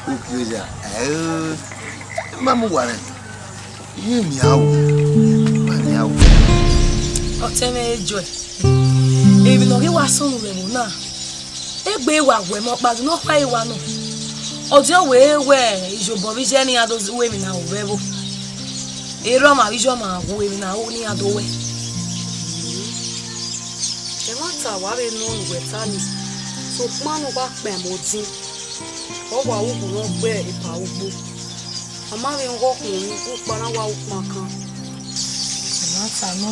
Ukioja, ẹ o, ma mu wa rẹn. Iye miẹn aro, ma miẹn aro. Ọtẹn mwẹ Joy, emwi ne ọ ghi wa sunu vbe ẹvbo na, egbe wa wẹ mẹ ọkpa, ne ọ kpa wa nọ. Ọdiọn wẹ wẹ iyobọ vbe iye ne iran do ru emwi na ru vbe ẹvbo. Erha ọmwa vbe iye ọmwa ru emwi na ru ne iran do wẹ. Ẹmwata wa vbe nọ ne uwẹ ta nii, sokpan ne uwa kpẹn mẹ odin, ọ wa ru uwu ne ọ gbe epa ugbo. A ma vbe ghe okhuo ukpa na wa ukpa kan. Ọ ma ta nọ,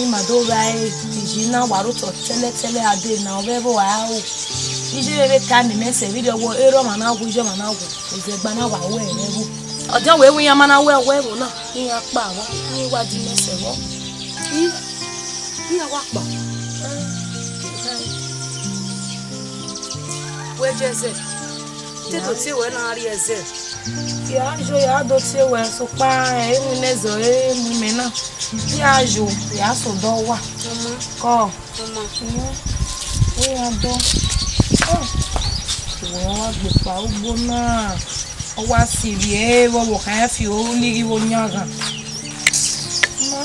ima do gha re, iye na wa rre otọ tẹlẹtẹlẹ a de na, ọ vbe ẹvbo a ro. Iye vbe ta ne imẹ sẹ vberriọ wẹẹ, erha ọmwa na wu, iye ọmwa na wu, ozẹgba na wa ru ẹre vbo. Ọdiọn wẹẹ, iran ma na wẹ ẹvbo na, iran kpa vbọ, iran wa di imẹ sẹ vbọ. I, iran wa kpa. Wẹ je ẹzẹ, te do tie wẹ na rrie ẹzẹ. Ya yo, ya do tie wẹ, sokpan ẹ i winna ẹzọ, ẹ i mu imẹ na. Ya yo, ya sẹ odẹ uwa. Ọma, kọ. Ọma. Wẹ ya dọ. Ọ, wẹ wa gbe kpa ugbo na. Ọ wa sivbi ẹre vbe ọvbokhan fi oro lighi vbe oyan ghan. Ma.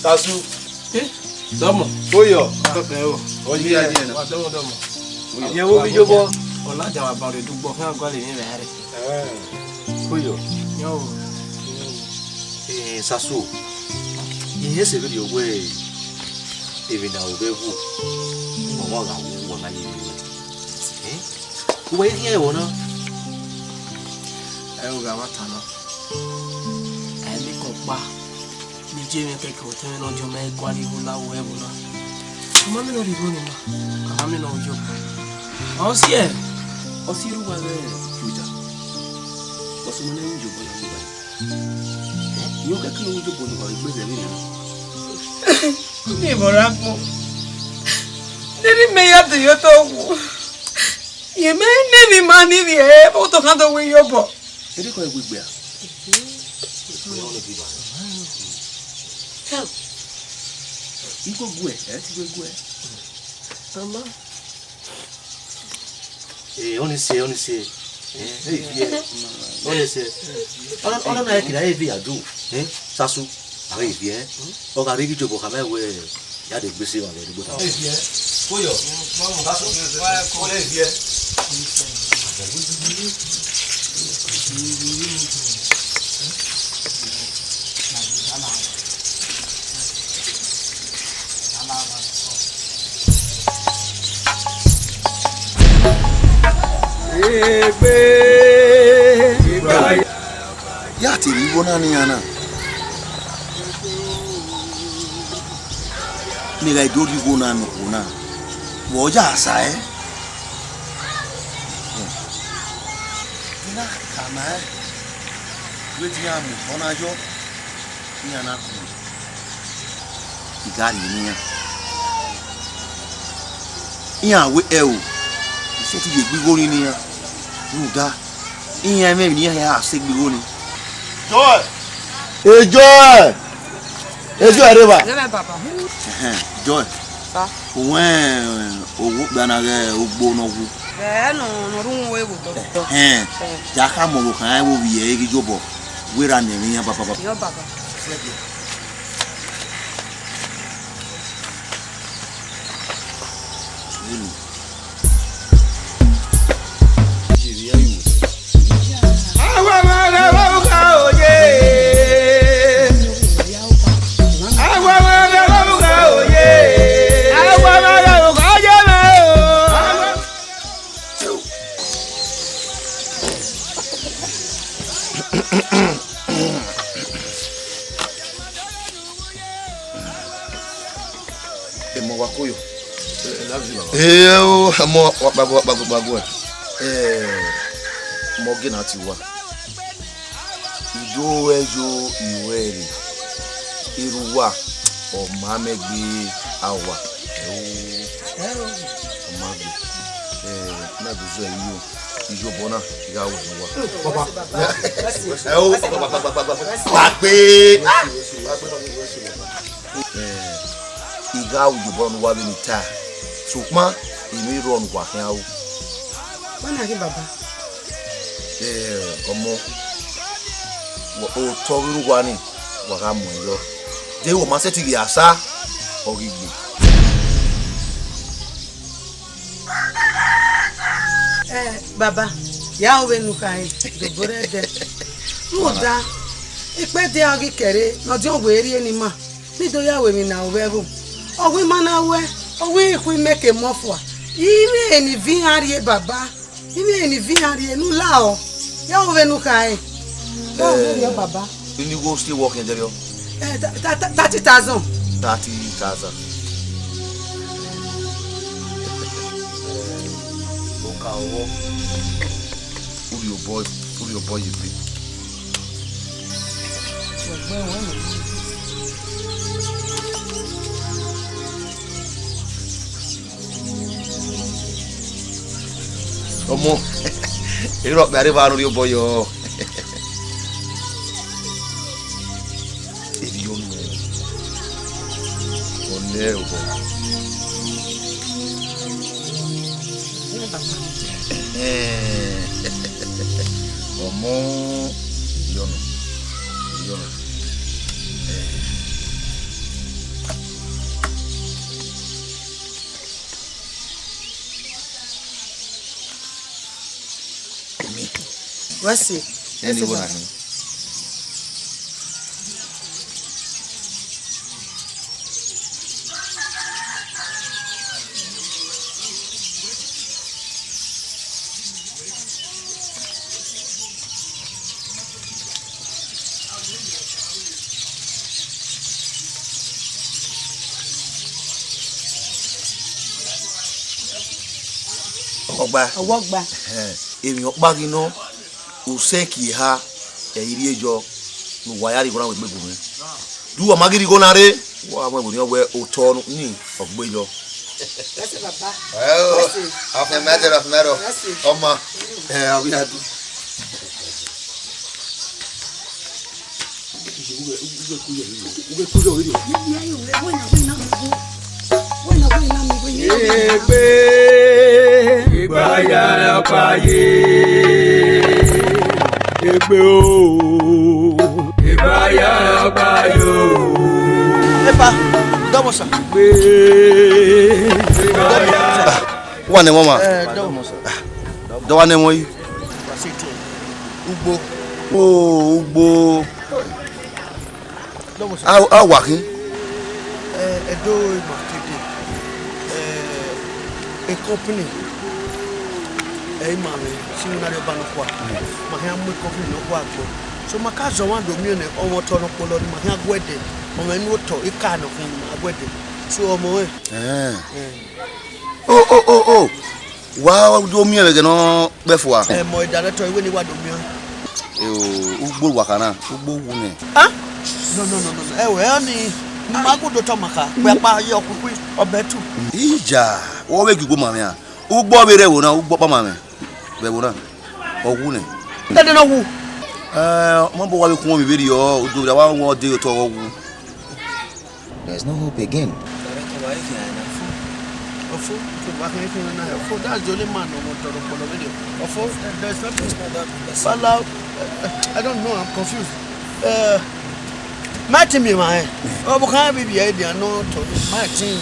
Tasu. Eh? Dọmọ. Oyọ. Ọkpẹkpẹ o. Oyi ya ni na. Wa dọmọ dọmọ. Ye wo bi yo bọ. Ọna dia wa ba re dugbo, hẹn, ọgua le ni rẹ re. Eh. Oyọ. Yo. Eh, Sasu. Ihe se vbe wẹ, emwi ne a ru vbe ẹvbo, ọmwa gha wu, wa gha ye vbe. Eh? Uwẹ i khian ẹvbo na? Ẹ, u gha wa ta nọ. Ẹ, emikọ ọkpa ne I je mwẹ kẹkẹ otọ mwẹ ne ọ diọn mẹ gualọ igho la vbe ẹvbo na. Ọ ma miẹn ne ọ rhie igho ne ima, ọ ma miẹn ne ọ ru iyobọ. Ọ si ẹ, ọ si erha uwa vbe Twitter. Ọ sẹ ọmọ ne ẹ i ru iyobọ ya vbe uwa. Iyẹn kẹkẹ ne ọ ru iyobọ ne uwa vbe gbe zẹ vbe nana. Ne emọ ra gbọn. Ne erha mẹ ya dee ye otọ wu. Ye mẹ ne emwi ma ni rhie, vbe otọ khan do wu iyobọ. Erriọ kọ egbe gbe a. Igho guẹ, ẹ ti gbe guẹ. Mama. Eh, ọni sẹ, ọni sẹ. Eh, eh, viẹ. Ọni sẹ. Ọna, ọna na kira, eh, viẹ ya do. Eh, Sasu. A ghi viẹ. Ọ gha rre ghi jobọ khama wẹ ya de gbe se emwa vbe ẹdugbo ta. Eh, viẹ. Koyọ. Sasu. Ọni viẹ. Egbe, egbe. Ya te rhie igho na ne iran na. Ne I gha do rhie igho na ne okhuo na, vbe ọ ya sa ẹre? I na khama ẹn, wẹ te iran mu obọ na yọ, iran na kue. I gha rhie ne iran. Iran wẹ ẹo, I sẹtin ye gbe igho ni ne iran, rhunmwuda iran mwẹ emwi ne iran ya sẹ gbe igho ni. Joy! E Joy! E Joy, rre evba. Ghẹ mwẹ, baba. Ẹhẹn, Joy. Sa. U wẹẹn, eh, owa okpia na ghe ugbo ne ọ wu. Ẹ nọ, nọ ru uhunmwu vbe odọ. Ẹhẹn. Ẹ. Ya khama ọvbokhan rẹn vbe ovbi ẹre ghi ye obọ, wẹ ra miẹn emwi iran, baba, baba. Yọ, baba. Emọ wa koyo. Eh, eh, o, emọ wa kpago, wa kpago, kpago. Eh, mọ ghe na ti wa. I do ruẹ yo, I ruẹ rre. Erha uwa, ọ ma mẹ gbe awa. Ọ ma gbe. Eh, na do zẹ iyo. Iyobọ na, I gha ru ne uwa. Baba. Ẹ o, wa gbe. Eh, I gha ru iyobọ ne uwa vbene I ta. Sokpan, emwi rrọọ ne uwa khian ru. Wẹ na ghe, baba. Eh, ọmọ, otọ vbe rre uwa ni, wa gha muẹn yọ. De wẹ ọ ma sẹtin ghi a sa, ọ ghi gbe. Eh, baba, ya ru vbene u khare, dobọ rẹ dẹ. Rhunmwuda, Ikpẹdẹ a ghi kẹre ne ọdiọn wẹ rrie ne ima, ne I do ya ru emwi ne aro vbe ẹvbo. Ọ wẹ ima na ruẹ, ọ wẹ I khu imẹ ke emọ fua. I mwẹ ehe ne I viọ iran rrie, baba. I mwẹ ehe ne I viọ iran rrie, ne u la ọ. Ya ru vbene u khare. Ya ru vberriọ, baba. Ini wo ste wọ khian dẹrriọ? Eh, ta-, ta-, ta-, thirty thousand. Thirty thousand. Oka ọvọ. Urhiobọ, urhiobọ ye ebe. Ọmọ, erha ọkpia rre evba ne urhiobọ yọ. Erriọ nọ, ọ nẹ obọ. Ọmọ, erriọ nọ, erriọ nọ. Wẹ si. Ẹni wo na hin? Ọgba. Ọwọ gba. Ẹhẹn, emwi ọkpa ghi nọ, usẹ kie eha, ẹ i rhie yọ, ne uwa ya rhie igho na wegbe gu mwẹ. De uwa ma ghi rhie igho na rre, wa mwẹ werriẹ wẹ otọ ni ọ gbe yọ. That's it, Baba. Ẹ o, that's it. Afẹn mẹ dẹrọ, afẹn mẹ rọ. That's it. Ọma. Ẹ, a wí adu. Egbe, egbe ya pa ye. Egbe o. Egbe ya pa ye o. Epa, dọmọ sa. Egbe. Dọmọ sa. Wa nẹ wọn ma. Ẹ, dọmọ sa. Dọ wa nẹ wọn yi. Ugbo. O, ugbo. A, a wa khin. Eh, Ẹdo ima kede, eh, company, eh, ima mwẹ, si iwinna rrie ọba nọkhua. Ma khian mu company nọkhua agbọn. So, ma ka zẹ ọmwa do miẹn nẹ, ọmwa otọ ne ọ kpolo ni ma khian gu ẹdẹ. Ọmwa inu otọ, ika nọ khin ni ma gu ẹdẹ. So, ọmọ rẹn. Eh. Eh. O, o, o, o. Wa do miẹn vbe ẹghẹ ne ọ kpẹ fua. Ẹ, mọ director, I wẹ ne I wa do miẹn ọẹn. Eo, ugbo wa kha na, ugbo wu nẹ. Ah? No, no, no, no, no. Ẹ wẹ, ọni, ne ima gu do tọ ma kha, kpẹ akpa ye ọkpukpui, ọbẹ tu. Ija, wẹ ọ vbe gie ugbo ma mwẹ a? Ugbo vbe rre ẹvbo na, ugbo ọkpa ma mwẹ, vbe ẹvbo na, ọ wu nẹ. Dẹdẹ ne ọ wu. Ẹ, ọ ma bọ wa vbe khuọnmwi vberriọ, odọ vbe wa wẹ ọ de otọ ọ wu. There's no hope again. Director, wa ikhian na fo. Ọfo, to ba khin ikhian na fo. That's the only man no more toro polo video. Ọfo, there- there's nothing. It's not that person. Bala, I don't know, I'm confused. Uh, my team, my, ọ bu khan bibi ẹ dia no to. My team,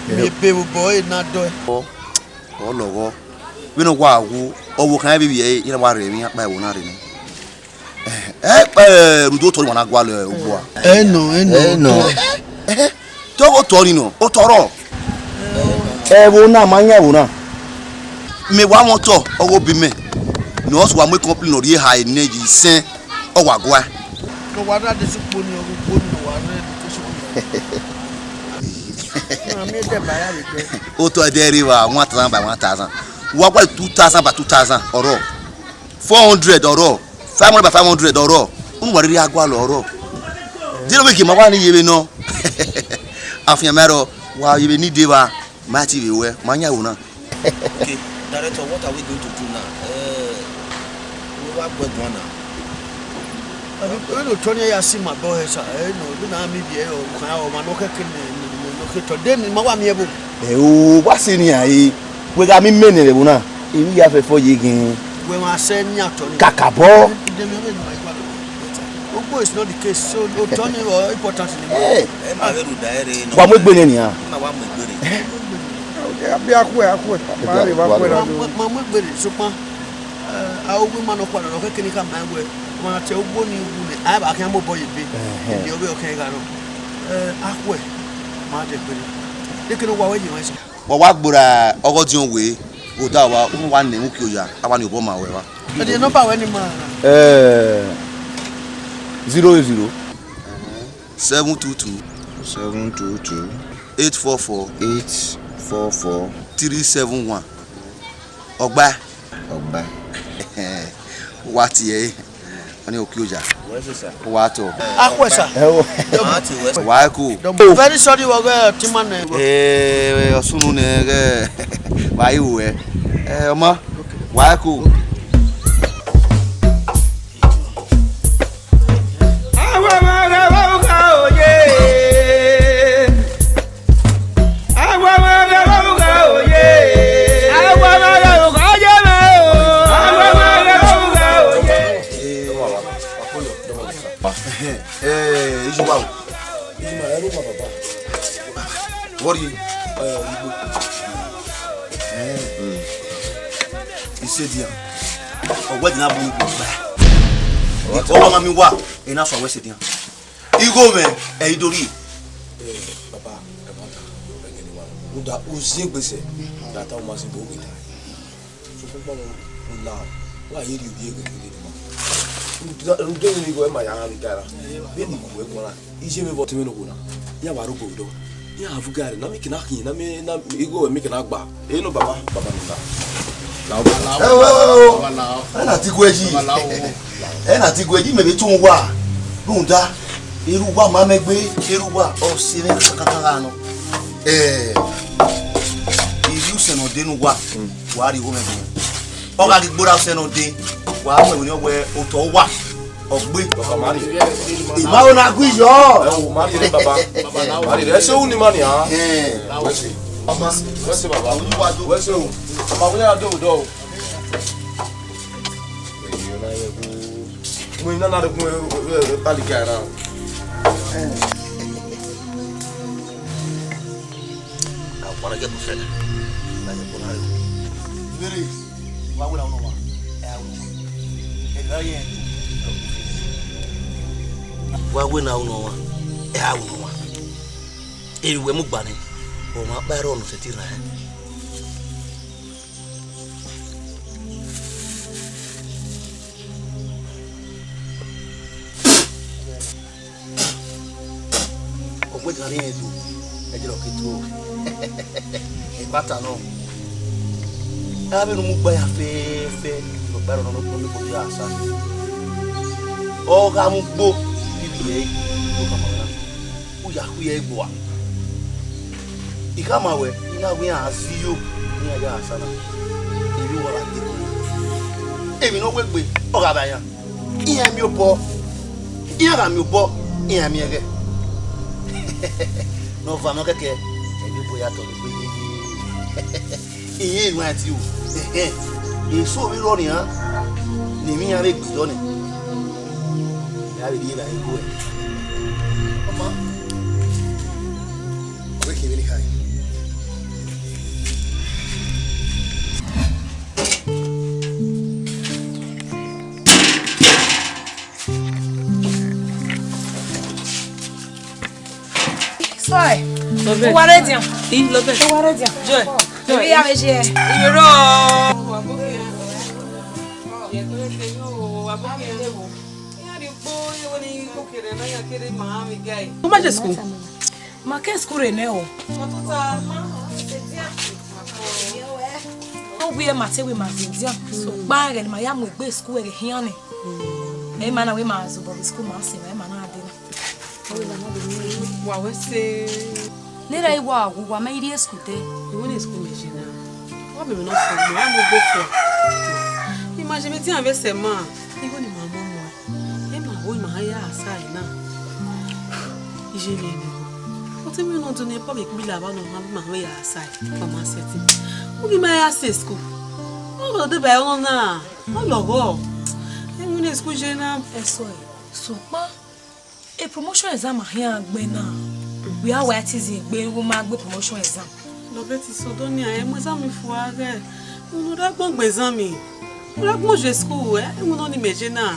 mi be bu boy na do. Ọ lọghọ. Vbene ọ wa wu, ọ wo khan bibi ẹ, iran wa rre emwi akpa ẹvbo na rre nẹ. Ẹ, ẹ, rhunmwuda otọ ni wa na gualọ ugbua. Ẹ nọ, ẹ nọ. Ẹ nọ. Ẹ, ẹ, te ọ otọ ni nọ, otọ rọ. Ẹvbo na, ma yan ẹvbo na. Mẹ wa mwẹ otọ, ọ ghe obi mẹ. Ne ọ sua mu company ne ọ rhie eha enẹ ye isẹn, ọ wa guae. Ne ọ wa rre adesukpo ni, ọ ghe ugbo ni, ne ọ wa rre education ni. Na, mẹ dẹ ba ya vbe dẹ. Otọ ẹdẹ rre evba one thousand by one thousand. Wa gualọ two thousand by two thousand, ọrọ. Four hundred ọrọ, five hundred by five hundred ọrọ, unu wa rhirhi a gualọ ọrọ. Di ne ọ vbe gie ma wa ni ye vbe nọ. Afianma ẹrọ, wa ye vbe ne I de evba, ma ti vbe wẹ, ma yan ẹvbo na. Okay, director, what are we going to do now? Eh, we wa gu ẹguan na. Vbene otọ ni ya si ma bọ hẹ sa, ẹ nọ, vbene a miẹn ivbi ẹre, ọ khan ọmwa ne ọ khẹke ne, ne, ne, ne ọ khe tọ, de ne ima wa miẹn ẹvbo. Ẹ o, wa sẹ nian re, wẹ gha miẹn imẹ nẹ vbe ẹvbo na, emwi ya fẹfọ ye ghin. Wẹ ma sẹ nian otọ ni. Kakabọ. Ugbo is not the case, so otọ ni ọ important ni. Ẹ. Ẹ ma vbe rhunmwuda ẹre nọ. Wa mu egbe nẹ nian. Ma wa mu egbe rre. Ẹ. A bia khuẹ, a khuẹ. Ma rre, wa khuẹ na do. Ma, ma, ma mu egbe rre, sokpan. Eh, a, uwu ima nọkhua nọ, ọ khẹke ne I khama ẹn wẹẹ, Ma te ugbo ni wu nẹ, a ba khian mobọ ye ebe. Ẹhẹn. Eni ọvbehe ọ khian gha rrọọ. Eh, akhuẹ, ma dẹ kpere. Dekene wa wẹ ye mwẹ sẹ. Wa wa gbora ọghọ diọn wẹ, ghoda wa, u wa nẹ uki oya, a wa ni obọ ma wẹ wa. Ẹdẹ nọmba wẹ ni ma. Eh, zero eight zero. Seven two two. Seven two two. Eight four four. Eight four four. Three seven one. Ọgba. Ọgba. Wa tie. Ọni okioja. Wa to. Akhuẹ sa. Ẹ wo. Wa ko. Very sorry, wa gẹ tima nẹ. Eh, ọsunu nẹ gẹ. Wa yi wẹ. Eh, ọmọ. Wa ko. Eh, Ijuwa o. Ijuwa, ẹ ro ma baba. Wọ́n rí, ẹ, Igbo. Ẹ, isedian. Ọwọ́ ẹ̀dín náà bu ipò gbà. Ọwọ́ ma mi wà, ẹ náà fà wẹ́ isedian. Igho mẹ, ẹ, idori. Ẹ, baba, ẹ ma ta, ẹ gẹ ne wa. Uda, u ziẹn gbese, da ta u ma sin bo ghe ta. Sokpan kpọnmwẹ, u la, wa ye rhie ovbi ẹghẹ rhie dede ma. Rhunmwuda igho ẹre ma ya gha rre igara. Vbene igho ẹre guan na, iye mwẹ vbe ọtẹn mwẹ ne okhuo na, iran wa rre obo dọ. Iran a vu igara, ne a miẹn eke na khian, ne a miẹn, ne a, igho ẹre miẹn eke na gba. Eno baba, baba nọ la. Lao, lao. Ẹ wo, ẹ wo, ẹ wo. Ẹ na ti gu ẹji. Ẹ na ti gu ẹji, mẹ vbe tọn uwa. Rhunmwuda, erha uwa ma mẹ gbe, erha uwa, ọ sẹ mwẹ kakaka gha nọ. Ẹ, ivbi usẹ ne ọ de ne uwa, wa rhie igho mwẹ bu. Ọ gha ghi gbora usẹ ne ọ de, wa wẹ emwi ne ọ wẹ otọ uwa, ọ gbe. Baba, ma rhie. Ima ro na gu iyọ. Ẹ wo, ma rhie baba. Ma rhie. Ẹ sẹ unu ma nia. Ẹ. Wẹ sẹ. Wẹ sẹ baba. Wẹ sẹ o. Baba, wẹ ya do do. Mu ina na rhie gun, eh, eh, eh, tali ka na. Ka kpara ke bufẹ. Na ye kona yo. Vere, wa wẹ na unu wa. Ẹ a unu. Ẹ gha ye. Wa wẹ na unu wa. Ẹ a unu wa. Eri wẹ mu gba nẹ. Ọ ma kpa ẹrọ nọ sẹtin na. Ọ wẹ gha rhie ẹdun, ẹdẹ ọ ke tuo. Ẹkpata nọ. A vbe ne u mu gba ya fẹfẹ, ọ gba ẹrọ nọ ne ọ kpọnmẹ koko ya sa. Ọ gha mu gbo, ibi ye, ọ ka ma na. U ya khu ye gbe ua. I khama wẹ, I na wẹ iran a zẹ iyo, iran ya sa na. Emwi uwa ra gbe ko. Emwi ne ọ wegbe, ọ gha vbe a yan. Iran miẹn obọ, iran gha miẹn obọ, iran miẹn ẹghẹ. Ne ọ va nọ kẹkẹ, emwi obọ ya tọ gbe. Iran ruan ẹtin o. Ẹhẹn. Eso vbe rrọọ nian, ne emwi iran vbe gbe dọ nẹ. Mẹ a vbe rhie evbare igho ẹre. Ọ ma, ọ vbe khian emwi ne I khare. Sọe. Lọbẹ. Uwa rre edian. I, lọbẹ. Uwa rre edian. Joy. Joy. Emwi ya vbe je. Iyoro. Ọ ma je school. Ma ke school rre nẹ o. Ọ wẹ ma te wẹ ma zẹ edian. Sokpan ẹghẹ ne ma ya mu egbe school ẹghẹ khian nẹ. Ẹ ma na wẹ ma zobọ vbe school ma sẹ, ẹ ma na dee na. Wa wẹ sẹ. Ne erha I wa wu, wa ma i rrie school te. I wẹ ne school mẹ je na. Wa mẹ emwi ne ọ sẹ mẹ, wa mu egbe fua. I ma je vbe edian vbe sẹ ma. Igho ne ima mu muẹn, ẹ ma ho ima ya sa ẹre na. Iye mwẹ nọ. Ọtẹn mwẹ ne ọ do ne Pọl vbe kpila vba nọ, ọ ma vbe ima vbe ya sa ẹre, ọ ma sẹtin. Ugi ma ya sẹ school. Ọ gha deba ẹre ọnọ na, ọ lọghọ. Ẹ wẹ ne school je na. Ẹ sọe, sokpan, e promotion exam a khian gbe na. Wẹ a wa te zẹ egbe, wo ma gbe promotion exam. Lọbẹ te sẹ odọ nia, ẹ mu exam fua ghẹ. Unu rre agbọn gbe exam. Unu rre agbọn je school, ẹ, unu ni mẹ je na.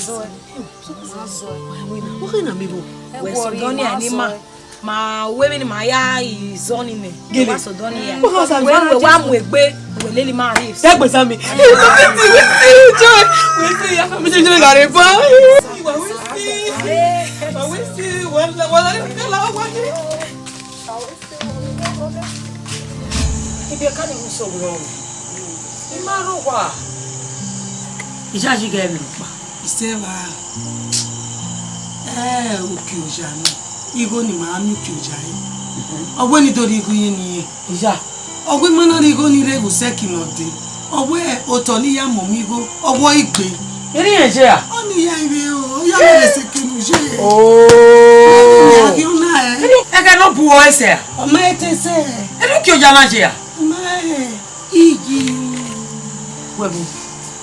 zọ ẹ. Ma zọ ẹ. Wẹ na, wẹ na mi ro. Wẹ sẹ ọdọ ni a ni ma. Ma wẹ vbene ima ya zọ ni nẹ. Gele. Wa sẹ ọdọ ni ya. Wẹ wa sa wẹ, wẹ wa mu egbe. Wẹ lele ima rhie. Dẹ gbẹza mi. Wẹ si, wẹ si, wẹ si, ya fa mi jẹ jẹ gha rre ba. Wẹ si, wẹ si, wẹ la, wẹ la, wẹ la, wẹ la. Ibi ẹka ni ru sẹ owa o. I ma rre owa. Ijaji ghẹ vbe rhọkpa. Isẹ vba. Ẹ, uki oja nọ. Igho ni ma miẹn uki oja re. Ọ wẹ ne I do rhie igho irẹn ne irẹn. Iya. Ọ wẹ I ma na rhie igho ni rre vbe sẹki ne ọ dee. Ọ wẹ otọ ne I ya mu ọmọ igho, ọ wẹ ọ i gbe. Erriọ irẹn ye ra? Ọnii ya ivbi o, ọ ya vbe sẹki ne u ye. Oh. Ọ ya ghi ọna ẹ. Ẹghẹ ne ọ bu ruẹ sẹ ra? Ọ ma te sẹ. Erriọ uki oja na ye ra? Ọ ma ẹ, iyi. Wẹ vbo?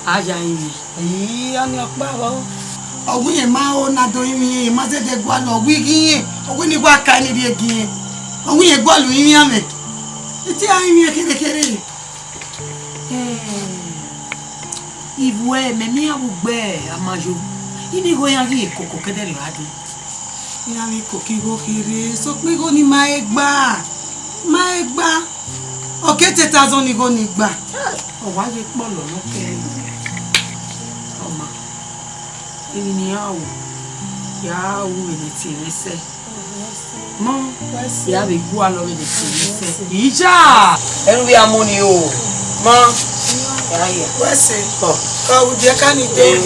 A ya rinmwian. Ii, ọnii ọkpa vbọ. Ọ wẹ irẹn ma ho na do rinmwian, irẹn ma zẹdẹ gualọ, ọ wẹ I ghi irẹn, ọ wẹ ne I wa ka ẹe ne I rhie gie irẹn. Ọ wẹ irẹn gualọ rinmwian mwẹ. I te a rinmwian kherhe kherhe. Eh, ivbi uẹ, mẹ miẹn iran vbe ugbẹ Amayo. I miẹn igho iran ghi koko kẹdẹrriọ gha dee. Iran vbe koko igho kherhe, sokpan igho ni ma he gba, ma he gba. Ọ ke te ta zọ ne igho ni gba. Ọ wa ye kpọlọ ne ọ kere. Ọ ma, emwi ne iran ru, ya ru vbene te mwẹ sẹ. Mọ, ya vbe gualọ vbene te mwẹ sẹ. Ija! Ẹnu vbe a mu ni o. Mọ, ya ye. Wẹ sẹ. Ọ. Ka vbe ubiẹka ni dee.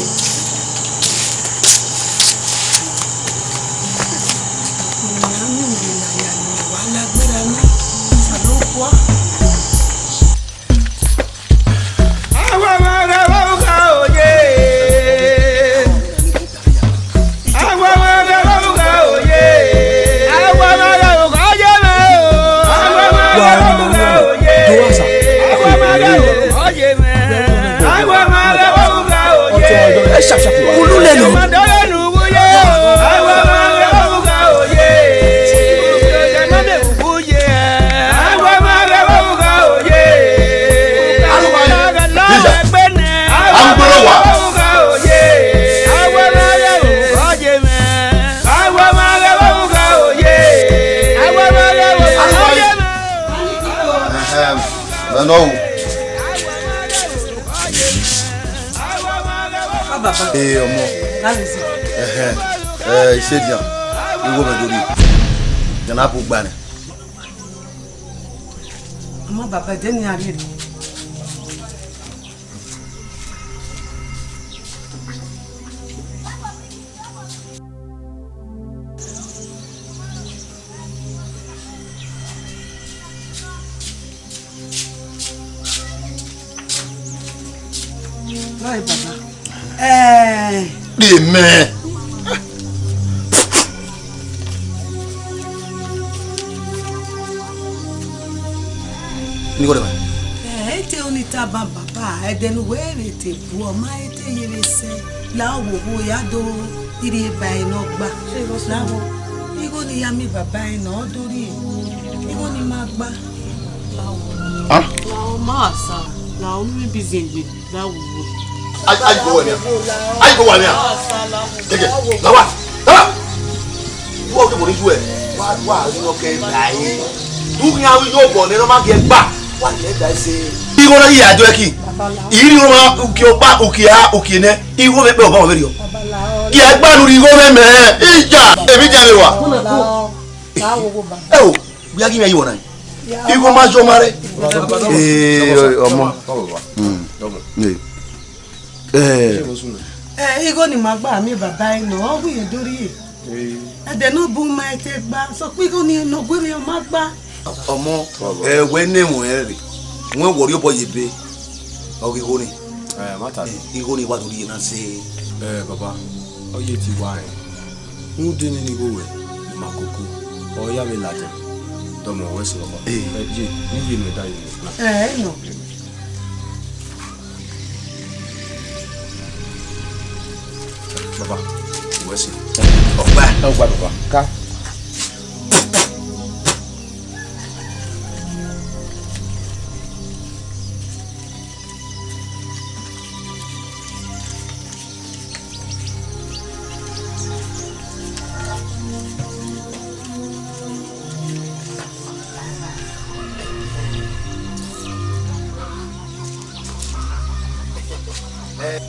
Ẹ sharp sharp. Ulu lẹ nọ. Arugbo wa. Ẹhẹn, ẹ nọ o. Ee, ọmọ. Ẹhẹn, ẹ, isedian, igho mwẹ do rhie. Ighẹ na bu gba nẹ. Ọmọ baba, ẹdẹ ne iran rhie rre. Bye, baba. Eh. Amen. Ni gọdẹ ma. Eh, ete oni ta ban baba, ẹdẹ ne uwẹ vbe te bu ọ ma ete ye vbe sẹ, la wo wo ya do rhie ba ẹre ne ọ gba. La wo, igho ni ya miẹn baba ẹre nọ, ọ do rhie, igho ni ma gba. Ah? La wo ma sa, la wo mi bi zengbe. Ayi, ayi ko wa nia. Ayi ko wa nia. Keke, la wa. La wa. Wo ke mo ni ju ẹ. Wa, wa, ri no ke da e. Du ki a wi yo bo ne no ma ge gba. Wa le da se. Igho na ya do ẹ ki. Iri ro ma uki opa, uki a, uki nẹ. Igho mẹ pe ọba mẹ ri o. Ki a gba nu ri igho mẹ mẹ. Ija, ebi ja le wa. Ẹ o, bi a gi mẹ yi wọ na. Igho ma jọ ma rẹ. Ee, ọmọ. Mm. Ee. Eh, igho ni ma gba miẹn baba ẹre nọ, ọ wẹ irẹn do rhie. Ẹdẹ ne ọ bu ma ete gba, sokpan igho ni ne ọ gu emwi ọ ma gba. Ọmọ, ẹ, wẹ ne ẹmwẹ rẹ rre, wẹ wọ rhie obọ ye ebe, ọ ghi igho ni. Ẹ, ma ta. Igho ni wa do rhie na se. Ẹ, baba, ọ ye ti wa rẹn. Rhunmwuda nene igho ruẹ, ima koko, ọ ya vbe ladian, dọmọ ruẹ sẹ ọkpa. Ee. Ẹ je, ne I ye nuẹn da ye nuẹn. Ẹ, ẹ nọ. Baba, ruẹ sẹ. Ọgba. Ọgba, baba. Ka.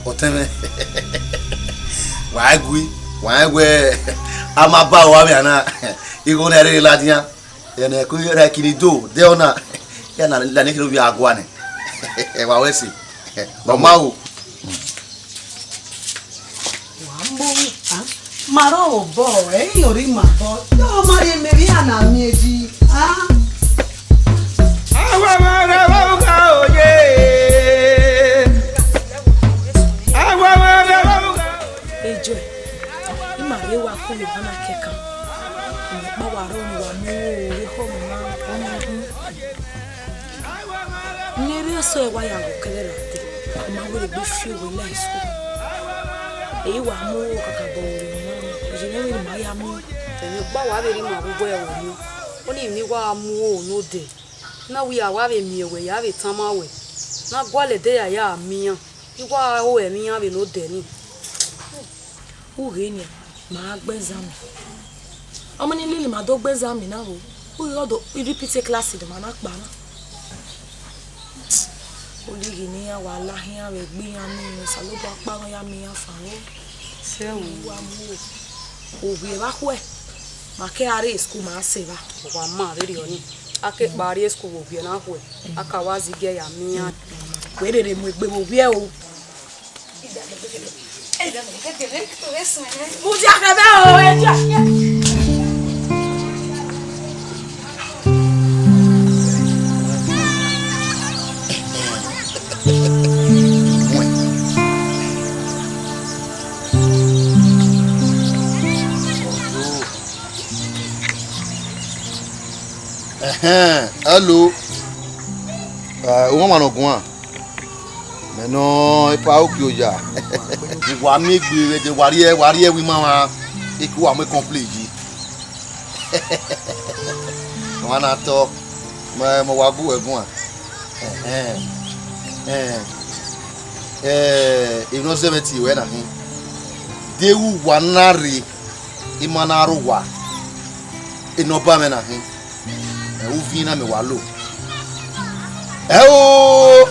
Ọtẹn mwẹ, wa gui, wa wẹ a ma ba ua mwẹ ana, igho na rre ladian. Ẹnẹ ko ra kini do de ọna, ya na la ne kiro via gua nẹ. Wa wẹ se. Ọ ma wo. Wa mu, a, ma rọ obọ, ẹi yọrọ ima bọ. Yo, ma rhie mẹ vbe iran na miẹn yi, a. Awa ma gha vbe ọgha oye. Awa ma gha vbe ọgha. Ejọ, ima rre wa ku Yohana kẹkan. Ima kpa wa rọ ni wa mu ore khọ mwa, ọ ma gun. Ne erriọ sẹ wa ya ghọ kẹrhẹ ra dee, ọ ma wẹ egbe fi owe la school. Ẹ i wa mu oro kakabọ vbe emwi na, ọ ye mwẹ vbene ima ya mu. Emwi ọkpa wa vbe rre ima vbe uwu ẹre orhiọn, ọnii ne I wa mu oro ne odẹ. Na wẹ a wa vbe miẹn wẹ ya vbe tama wẹ, ne a gualọ ẹdẹ ya ya miẹn iran, I wa ho ẹmwẹ iran vbe ne odẹ nii. Ughe nian, ma gbe exam. Ọmọ ni lele ima do gbe exam na vbo? Ughe ọ do repeat class ne ima na kpa na. Olighi ne iran wa la khian vbe egbe iran nii, Osanobua kpa mwẹ ya miẹn iran fan ro. Sẹ wo. Wa mu o. Ovbi evba khuẹ, ma ke a rrie school ma sẹ evba. Wa ma vberriọ nii, a ke kpa rrie school vbe ovbi na khuẹ, a ka wa zẹ igiẹ ya miẹn iran. Wẹ rere mu egbe vbe ovbi o. Mudia khẹ vbe o, e dia. Ẹhẹn, hello. Eh, u mwamwa ne ọ guan. Mẹ nọ epa Okioya. Wa miẹn egbe vbe ẹdẹ, wa rhie, wa rhie ẹvbo ima mwa, eku wa mu complain yi. Ọmwa na tọ, mẹ, mẹ wa gu ẹre guan. Ẹhẹn. Ẹhẹn. Eh, emwi ne ọ zẹ mwẹ tie ruẹ na hin. Deghẹ uwa na rre, ima na rre owa, enọba mwẹ na hin. Ẹ, uvin na mẹ wa lo. Ẹ o,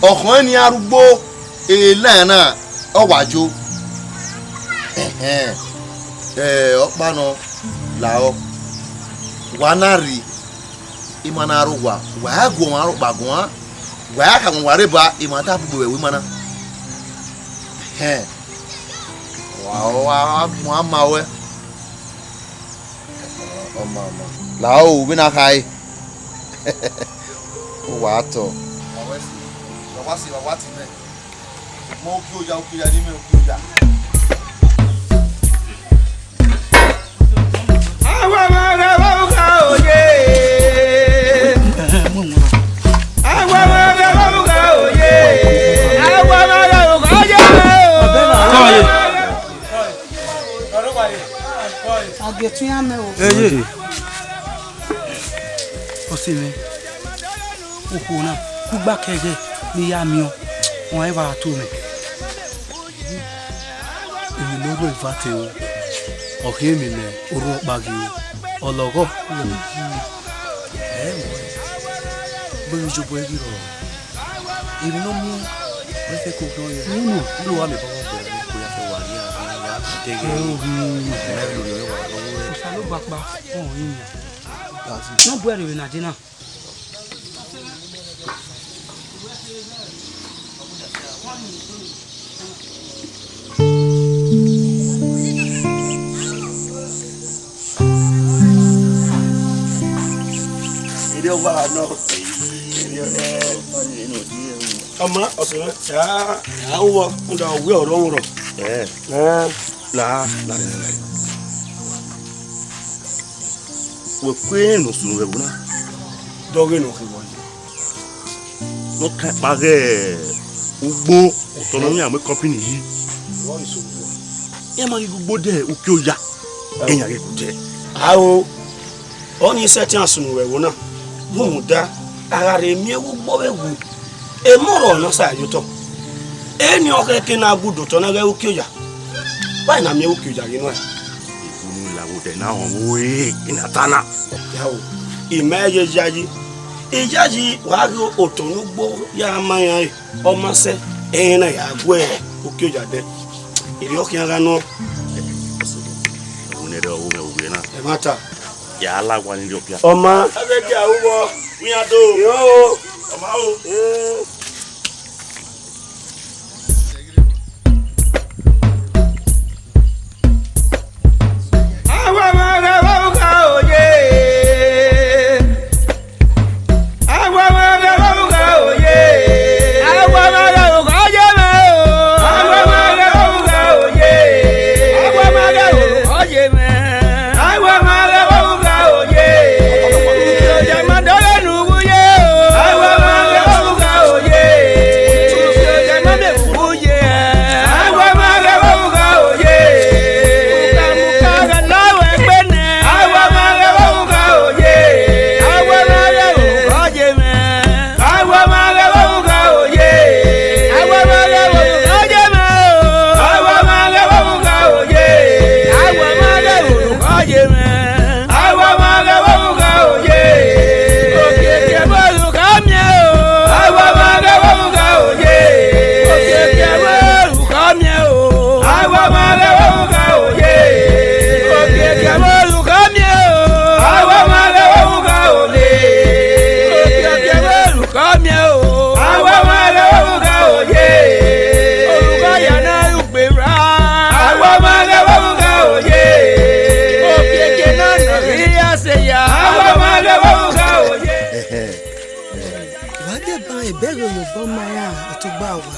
ọkhọn ni arhugbo, elan na, ọ wa jo. Ẹhẹn. Ẹ, ọkpa nọ, lahọ. Wa na rri, ima na rre owa, wa ya gu ọmwa rhọkpa guan, wa ya kha wọn wa rre ba, ima da bugbe vbe ẹvbo ima na. Ẹhẹn. Wa, wa, wa, wa ma wẹ. Ọ ma, ọ ma. Lahọ, vbene a kha re. Uwa tọ. Wa wẹ si, wa wa si, wa wa ti mẹ. Mọ Okioya, Okioya ni mẹ, Okioya. Awa ma gha vbe ọgha oye. Awa ma gha vbe ọgha oye. Awa ma gha vbe ọgha oye. A gie ẹtin iran mẹ o. Eye. Ọse mwẹ, okhuo na, kugba kẹghẹ ne I ya miẹn ọẹn, ọẹn vbe a to mwẹ. Emwi ne ọ rhuẹ eva te o, ọ khian emwi ne orhu ọkpa ghi ru, ọ lọghọ. Ẹ, vbene iyobọ ẹre ghi rrọọ, emwi ne ọ miẹn, ọ i fẹ ke okhian ọnrẹn. Unu, unu wa miẹn obọ vbe ọghe ne ko ya fẹ wa rhie, wa dẹghe. Ẹ, ovbi. Ẹ, vbe orhiọn wa rhọọ. Osanobua kpa, ọ rinmwian. Ne ọ bu ẹre vbe na dee na. Erriọ wa nọ. Erriọ, ẹ, ọni eno di ẹwu. Ọma, ọsẹ, ya, ya, uwọ, nda, uwẹ ọrọ, ọrọ. Ẹ. Ẹ. La, la, la, la. Wẹ ku ẹre ne ọ sunu vbe ẹvbo na? Dọghe ne ọ khin vbọ yi. Ne ọ kan kpa ghe ugbo, otọ ne ọ wian mu company yi. Iran ma ghi gu ugbo de Okioya, iran ghi gu de. Ao, ọnii sẹtin a sunu vbe ẹvbo na, rhunmwuda a gha rhe miẹn vbe ugbo vbe ẹvbo, emọ ọrọre ne ọ sa ye otọ. Eni ọ khẹke ne a gu do otọ na ghe Okioya, wa na miẹn Okioya ghe nuẹn. Ikunu la vbe odẹ na họn vbe ore, I na ta na. Yao, I ma ye yayi, iyayi wa ghe otọ ne ugbo ya ma iran re, ọ ma sẹ. Ẹn na ya gu Okioya dẹ. Erriọ khian gha nọ. Ẹvbo ne ẹre ọvbehe mwẹ vbe na. Ẹmwata. Ya la owa ni rrie ọkpia. Ọ ma. Avbe dia ru vbọ, iran do. Yo. Ọ ma o. Eh. Wa deba ẹbẹghe ye obọ ma ya ọtugba owa.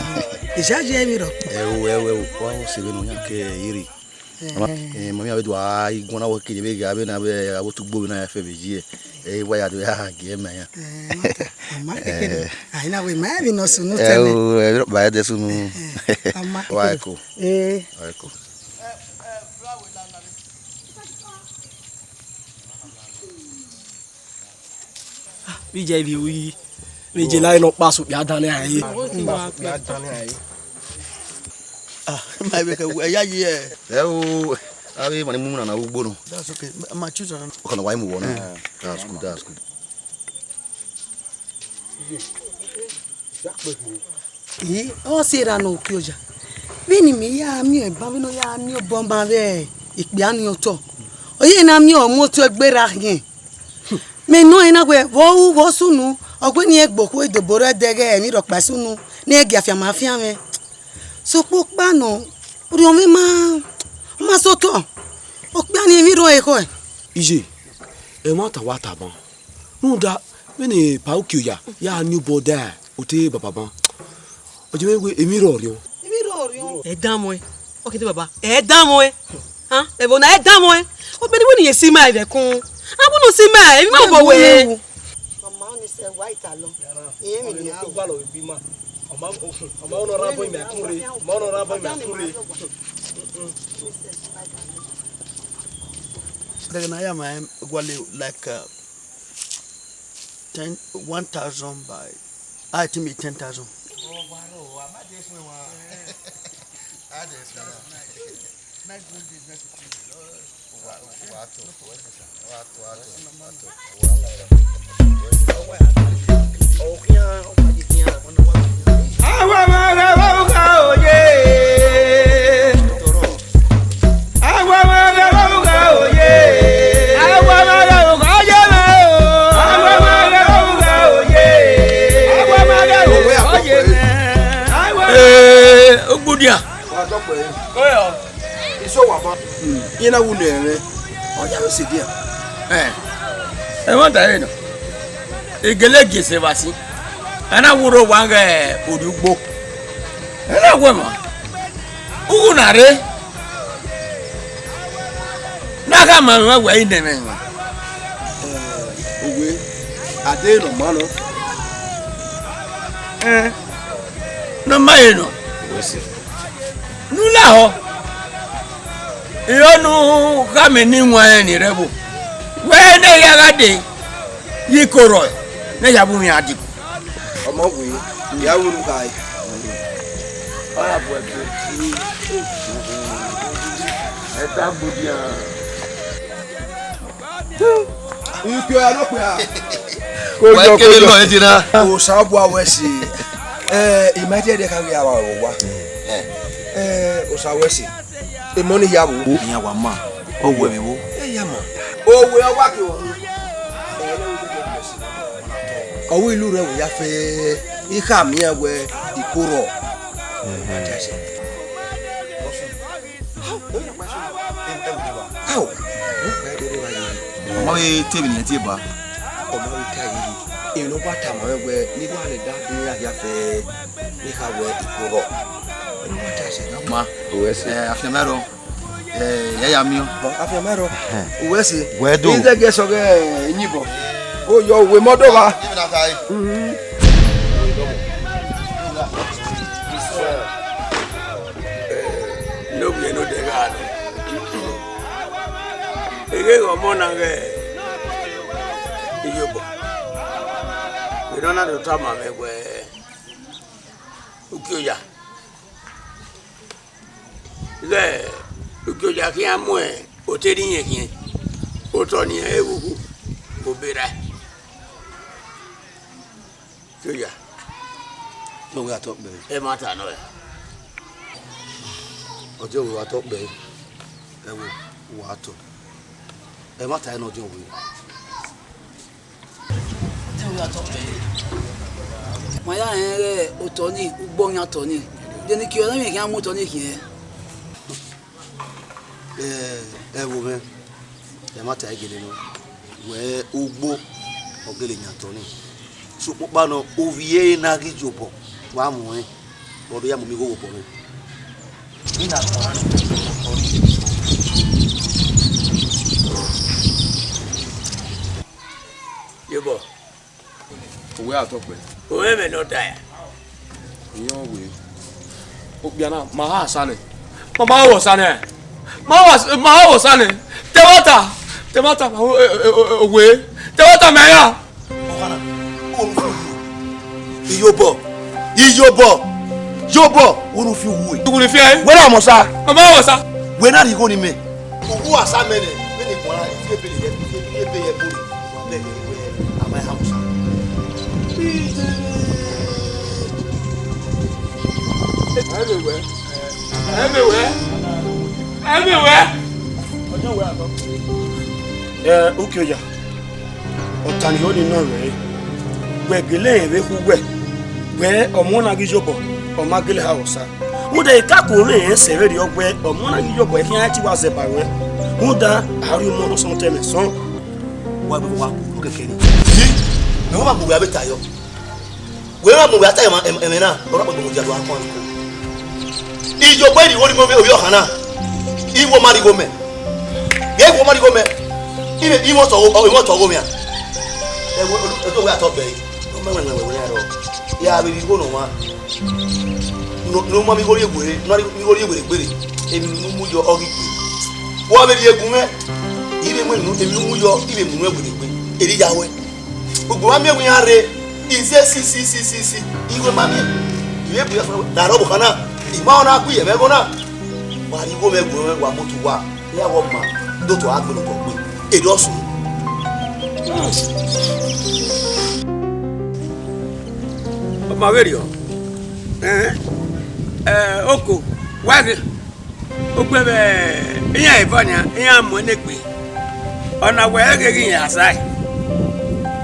Ijayi emwi rhọkpa. Ẹo, ẹo, ẹo, wa wo se vbene ọ yan ke iri. Ama, eh, mami avbe do a i guan na wẹ ke vbe gha vbe na vbe abo tugbo vbe na ya fẹ vbe yi ẹ. Eh, wa ya do ya gie ma ya. Eh, mata, ama kekere. Eh. Ai na we ma vbe nọ sunu tẹlẹ. Ẹo, ẹo, ba ẹdẹ sunu. Eh, ama kekere. Wa ẹko. Eh. Wa ẹko. Vbe iye vbe ru yi, vbe iye la nọ kpa sokpia dan ne a ye. Ah, ma vbe kẹ wẹ ya ye. Ẹ o, avbe emwa ni mu na na ugbo nọ. That's okay. Ma, ma choose another. Okay, na wa mu wọ na. Eh. That's good, that's good. Ii, ọ sẹ erha ne Okioya. Vbene imẹ ya miẹn ban, vbene ọ ya miẹn obọ ma vbe ikpia ni otọ, ọ ye na miẹn ọmọ otọ egbe ra khian. Mẹ nọ ẹn na wẹ vbe ọ ru vbe ọ sunu, ọ wẹ ne irẹn gbe okhuo idobo rre ẹdẹghẹ emwi rhọkpa sunu, ne irẹn gie afianma afianmwẹ. Sokpan ọkpa nọ, orhiọn mwẹ ma, ọ ma sẹ otọ, okpia ni emwi rrọọ ekhọe. Iye, ẹmwata wa tama, rhunmwuda vbene Epa Okioya ya ni obọ da otọ baba ban, ọ je mwẹ wẹ emwi rrọọ orhiọn. Emwi rrọọ orhiọn. Ẹ danmwẹ, ọ ke te baba, ẹ danmwẹ. Han, ẹvbo na ẹ danmwẹ. Obìnrin wẹ ne iye si ma vbe ẹkun. A bu ne si ma, emwi ma obọ wẹ. Mama, ọ ni sẹ wa italọ. Iye mi ni a. Ọ ma, ọ ma, ọ nọ ra bọ ime akun re. Ọ ma, ọ nọ ra bọ ime akun re. Dẹghe ne a ya ma gualọ like, uh, ten, one thousand by, I think it's ten thousand. Ee, ogbudia. Wa tọ kpẹre. Iso wa ba. Iran na wu ne ẹmwẹ. Ọ ya vbe sẹ dia. Ẹ, ẹmwata ẹre nọ. Egele gie sẹ vba sin. A na wu rre owa ghe orhiugbo. Ẹ na wẹ ma. Ughu na rre. Na gha ma mwẹ wẹ I nẹ mwẹ emwa. Ẹ, owe, a deghẹ ne ọ ma nọ. Ẹ, ne ọ ma re nọ. Ne u lahọ. Irẹn ọnii khama eni iwanrẹn ni rre ẹvbo. Wẹ ne ya gha dee, ye iko rrọọ, ne ya vbe uhian dee. Ọmọ wẹ, ya vbe unu khae. Ọ ya bu ẹfe. Ẹta gbodian. Ikpia ọya nọ kpia. Wẹ kele lọ ẹdin na. Osanobua wẹ si. Eh, I ma tie ẹdẹ kha ghi a wa vbe owa. Eh, Osa wẹ ẹse. Emọ ni ya vbo? Iran wa ma. Ọ wẹ vbe vbo? Eya ma. Owe ọ wa ke vbọ? Ọ wẹ ilu rẹ wẹ ya fẹ, I khama iran wẹ I korhọ. Ao, ọ ma vbe te emwi ne iran tie ba. Ọ ma vbe ta yi. Emwi ne ọ wa tama mwẹ wẹ, ne I wa lele da de iran hia fẹ, ne I kha wẹ I korhọ. Emwi ne ọ wa ta sẹ na. Ma. Uwẹ ẹse. Eh, afianma rrọọ. Eh, ya ya miẹn. Ọ, afianma rrọọ. Uwẹ ẹse. Wẹ do. I zẹgiẹ sọghe iyinbọn. O yọ uwe mọ do va. Mhm. Ne ovbi ẹre ne odẹ gha nọ. Eghe ọmọ na ghẹ iyobọ. Vbene ọ na do tama mwẹ wẹẹ, Ukioya, ighẹ Ukioya khian mu ote ne irẹn khian, otọ ne irẹn vbe vbe ukhu, obọ erha. Ukioya. Ọdiọn wẹ a tọ kpẹre. Ẹmwata nọ ra? Ọdiọn wẹ a tọ kpẹre. Ẹvbo, wa tọ. Ẹmwata nọ ọdiọn wẹ. Ma ya rẹn ighẹ otọ ni, ugbo yan otọ ni. De ne Ukioya khian mu otọ ni khian? Eh, ẹvbo mwẹ, ẹmwata i gele nọ, wẹ ugbo ọ gele yan otọ ni. Sokpan ọkpa nọ, ovbi ẹre na ghi ye obọ, wa mu ẹn, ọ do ya mu igho vbe obọ mwẹ. Vbene a guan ọnii. Iyobọ. Uwẹ a tọ kpẹ. Ore mwẹ ne ọ da ya? Iyọn wẹ. Okpia na, ma ha osa nẹ. Ma ma ha osa nẹ. Ma ha, ma ha osa nẹ. Te ẹmwata, te ẹmwata, ma, e, e, e, e, wẹ. Te ẹmwata mẹ ya. Ọkana, o ru fi uwu. Iyobọ, iyobọ, iyobọ, u ru fi uwu. Uwu ni fi ẹre. Wẹ na mọ osa. Ma ma ha osa. Wẹ na rhie igho ne imẹ. Uwu asa mẹ nẹ, vbene I guan ra, I fi ebe ye, I fi ebe ye bore, wa bẹghe wẹ a ma ha osa. Ẹ mẹ wẹ, ẹ mẹ wẹ, ẹ mẹ wẹ. Ẹ, Ukioya, ọta ni ho ni nọ rẹ, wẹ gele rẹn vbe khu wẹ, wẹ ọmọ na ghi yobọ, ọ ma gele ha osa. Rhunmwuda, I ka ku mwẹ rẹn sẹ vberriọ wẹ ọmọ na ghi yobọ, ẹkhian ẹti wa zẹ ba ruẹ. Rhunmwuda, a rhie ọmọ ne ọ sọn otọ ẹmwẹ sọn. Wa gbe wa kuru kẹkẹ ni. Yi, mẹ wa mu wẹ a vbe ta yọ. Wẹ wa mu wẹ a ta yọ ma, ẹmwẹ, ẹmwẹ na, ọ na kpọnmwẹ dia do a kọn ko. Iyobọ ni wo ni mo vbe ovbi ọkhan na. I wo ma righo mẹ. Ghe wo ma righo mẹ. I vbe, I mwẹ otọ, I mwẹ otọ gho mẹ a. Ẹ wo, ẹ do wẹ a tọ bẹre. Ọ ma wẹ wẹ wẹ wẹ rọ. Ya vbe righo nọ wa. Ne ọ ma vbe igho rhie werriegbe, ne ọ ma vbe igho rhie werriegbe, emwi ne u mu yọ ọ ghi gbe. Wa vbe rhie gu mwẹ, I vbe mu emwi ne u mu yọ, I vbe mu nuẹn werriegbe, erriọ ya ruẹ. Ugbẹn ma miẹn wẹ iran rre, I zẹ si si si si si, igho ma miẹn. I vbe bu iran fẹnẹ, da rọ ọvbokhan na, I ma ọna gu ye ẹmwẹ ẹghọ na. Wa rhie igho mwẹ gu mwẹ, wa mu otu uwa. Iran vbe ọ ma do to a gbele obọ gbe, erriọ sunu. Ọ ma vberriọ, ẹn, ẹ, oko, wa ghe, ugbẹn vbe iran evọ nian, iran mu ẹn ne egbe, ọ na wẹ ẹ ghe ghi rẹn asa ẹe,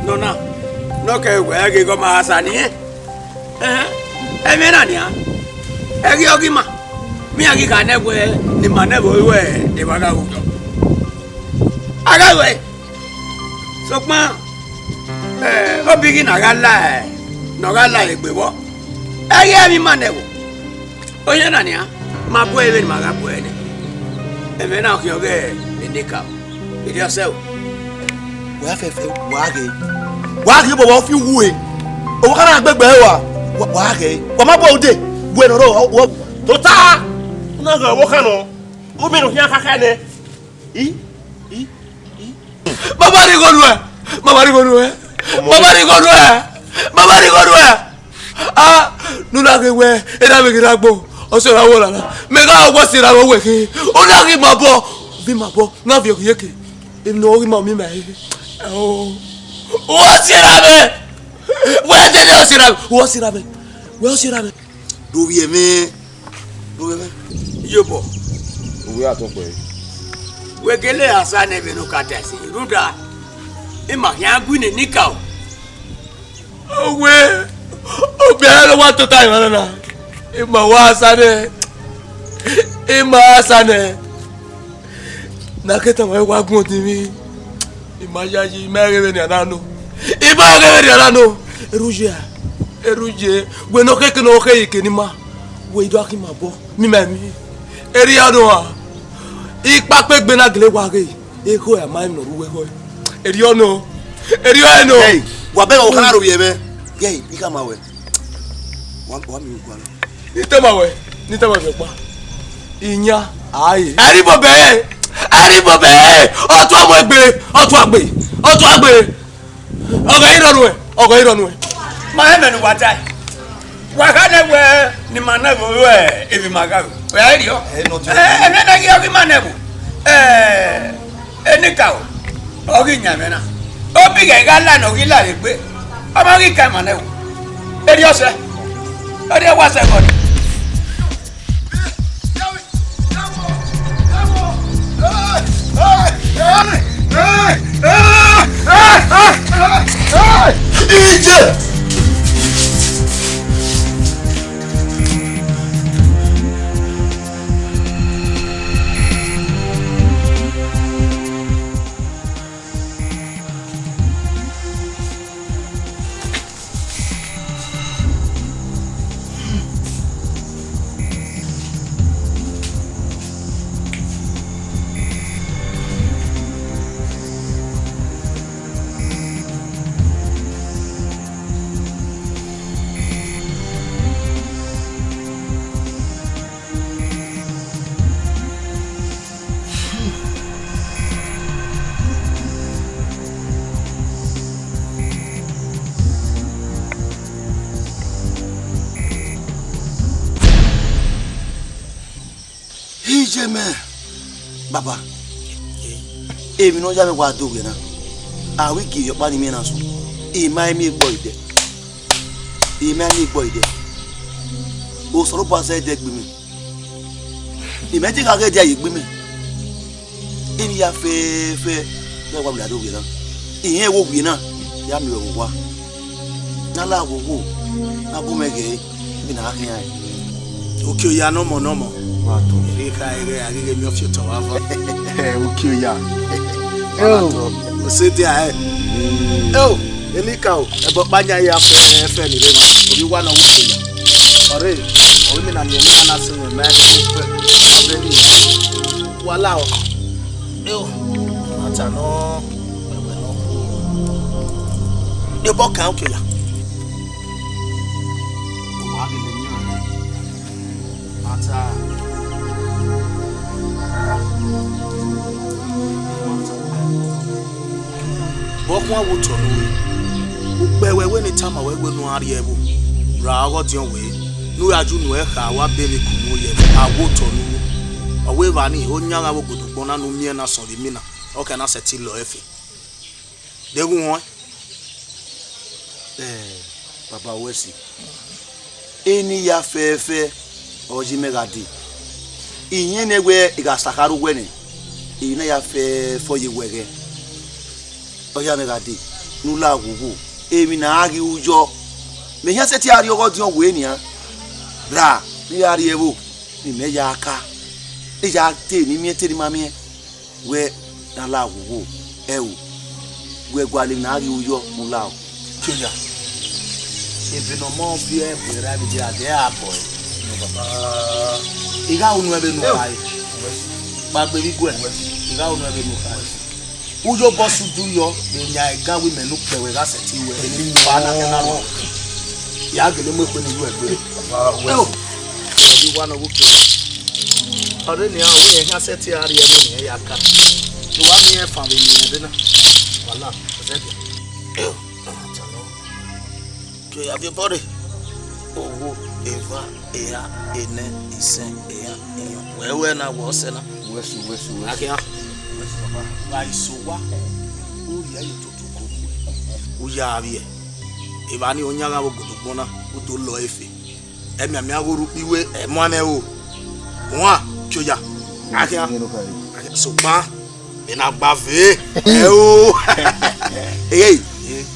nọ na, ne ọ kẹ wẹ ẹ ghe ghe ọ ma asa ne irẹn. Ẹhẹn, ẹmwẹ na nian, ẹ ghi ọghe ima, vbe iran ghi kha nẹ wẹ ne ima nẹ vbe ru evba gha ru yọ. A gha ruẹ, sokpan, ẹ, ọ bi ghi ne a gha la, ne ọ gha la egbe vbọ, ẹ ghi ẹmwẹ ima nẹ vbo. Oyan na nian, ma bu ẹre vbene ima gha bu ẹre nẹ. Ẹmwẹ na khian ọghe nene ka. Erriọ sẹ o. Wa fẹfẹ, wa ghe. Wa ghe, bọbọ fi wu e. Owa kana gbegbe wa. Wa, wa ghe. Wa ma bọ ude. Wẹ nọ rọ, wa. Tota. Na ghe owa kana. U mi no khian khakha nẹ. I, i, i. Baba ni gonu ẹ. Baba ni gonu ẹ. Baba ni gonu ẹ. Baba ni gonu ẹ. Ah, ne u na ghe wẹ, erha mwẹ ghi rre agbọn, ọ sẹ ra wọ lala. Mẹ gha wọ sẹ ra wọ wẹ khin. U na ghi ma bọ, vbe ma bọ, na viọ ghi yeke. Emwi ne ọ ghi ma miẹn ma ẹre. Ọ, u ọ sẹ ra mwẹ. Wẹ dede ọ sẹ ra mwẹ. U ọ sẹ ra mwẹ. Wẹ ọ sẹ erha mwẹ. Do vbiẹ mwẹ. Do vbiẹ mwẹ. Iyobọ. Uwẹ a tọ kpẹre. Wẹ gele asa nẹ vbene u ka ta ẹse, rhunmwuda ima khian gu ine ne I ka o. Owe, obiẹrẹ ne wa tota emwa na na. Ima wa asa nẹ. Ima asa nẹ. Ne a ke tama ẹre wa gun odinmwi. I ma yayi, I ma ghe vbene a na nọ. I ma ghe vbene a na nọ. Erhuyẹ, erhuyẹ, wẹ ne ọ khẹke ne ọ khẹke ne ima. Wẹ I do gha khin ima obọ, mi ma emwi. Erriọ nọ a. Ikpakpa egbe na gele wa ghe. Egho a ma emwi ne ọ rre uwu egho. Erriọ nọ. Erriọ ẹre nọ. Hey, wa bẹghe ọkhan aro vbiẹ mwẹ. Gẹ I khama wẹ. Wa, wa miẹn ogun aro. Ne I tama wẹ, ne I tama wẹ ọkpa. Iyan, aye. Ẹre I bọ bẹre, ẹre I bọ bẹre. Ọ tua mu egbe, ọ tua gbe, ọ tua gbe. Ọ ghe I rhọnuẹ, ọ ghe I rhọnuẹ. Ma ẹmwẹ ne uwa tae. Wa kha nẹ wẹ ne ima nẹ vbe ru emwi ma gha ru. Wẹ a i rriọ. Ẹ, nọ, ẹ, ẹmwẹ na ghi ọghe ima nẹ vbo. Ẹ, Enikaro, ọ ghi yan mwẹ na. Obi ghẹ gha la ne ọ ghi la vbe egbe. Ọ ma ghi ka ima nẹ vbo. Erriọ sẹ. Erriọ wa sẹ ẹbọ nẹ. Iye! Iye mẹ, baba, emwi ne ọ ya mwẹ wa do ghe na, a ru igie ye ọkpa ni miẹn na sunu, I ma miẹn egbe ẹre dẹ, I ma miẹn egbe ẹre dẹ, Osanobua zẹ dẹ gbe imẹ, imẹ te gha ghe dia ye egbe imẹ. Emwi hia fẹfẹ ne wa wila do ghe na, irẹn wo wiẹ na ya miẹn ruẹ vbe owa. Ne a la wowo, ne a bu mwẹ ghee, emwi ne a khian ẹre. Okioya nọmọ nọmọ. Wa tọ. Erha eghẹ a ghi ghe miẹn ọfiotọ vbe avọ. Ẹ, Okioya. Wa tọ. Osẹe dia ẹ. Eo, Enikaro, ẹbọ ọkpa yan ya fẹfẹ ni rre emwa. Ovbi uwa nọ wẹ Okioya. Ọre, ọ wẹ imẹ na miẹn emwa na sẹ mwẹ ma ẹse fẹ. Ọvbẹ ni. Wa la o. Eo, mata nọ, wẹwẹ nọ. Ebo kan Okioya. Wa gele miẹn ọnrẹn. Mata. Vbe ọ khuan wo otọ ne u re? Ukpẹ wẹ wẹ ne I tama wẹ wẹ ne u gha rrie ẹvbo, ra ọghe ọdiọn wẹ, ne u ya ju nuẹn kha, wa be vbe ku ne u ye ẹvbo, a wo otọ ne u ru. Ọ wẹ evba ni, ọ yan gha vbe ogodogbọn na ne u miẹn na sọn vbe imina, ọ ka na sẹtin lọ ẹfe. Deghẹ u huẹn. Eh, baba wẹ si. Eni ya fẹfẹ, ọ ye mẹ gha dee. Iyẹn nẹ wẹ I gha sa kha ru wẹ nẹ, emwi na ya fẹfẹ ọ ye wẹ ghẹ. Ọ ya mẹ gha dee, ne u la wowo, emwi ne a ghi ru yọ. Mẹ hia sẹtin a rrie ọghe ọdiọn wẹ nian, ra ne I gha rrie ẹvbo, ne imẹ ya ka, I ya te ne I miẹn te ne I ma miẹn. Wẹ na la wowo, ẹo, wẹ gualọ emwi ne a ghi ru yọ, ne u la o. Kenya, ebe ne ọmọ viẹ bu erha vbe a dẹ a bọ ẹre. I gha unu ẹvbe ne u kha ẹre. Kpaegbe vbe iguẹ, I gha unu ẹvbe ne u kha ẹre. U yo obọ sẹ udu yọ, vbe yan ẹga wẹ imẹ ne ukpẹ wẹ gha sẹtin wẹ, eni fa na kẹ na rọ. Ya gele mu ekpe ne u ru ẹgbe. Ẹo, ẹvbi wa nọ vbe ukẹ. Ọre nian, ọ wẹ irẹn khian sẹtin a rrie ẹvbo ne irẹn ya ka. Ne uwa miẹn fan vbe eni mwẹ dee na. Wala, ọ zẹdẹ. Ẹo, ọ ma ta nọ. Ke ya viọ obọ rre. Owo, eva, eha, enẹ, isẹn, ehan, iyọn. Wẹ wẹ na, wẹ ọsẹ na. Wẹ su, wẹ su, wẹ su. Akhian. Wa iso wa. U rhie ye toto ko mu. U ya vbiẹ. Evba ni ọ yan gha vbe ogodogbọn na, u do lọ ẹfe. Ẹ mianmian ghe orhu ukpẹ iwe, ẹ muan mwẹ o. Uan, Ukioja. Akhian. Sokpan, ena gba ve. Ẹ o. Eye.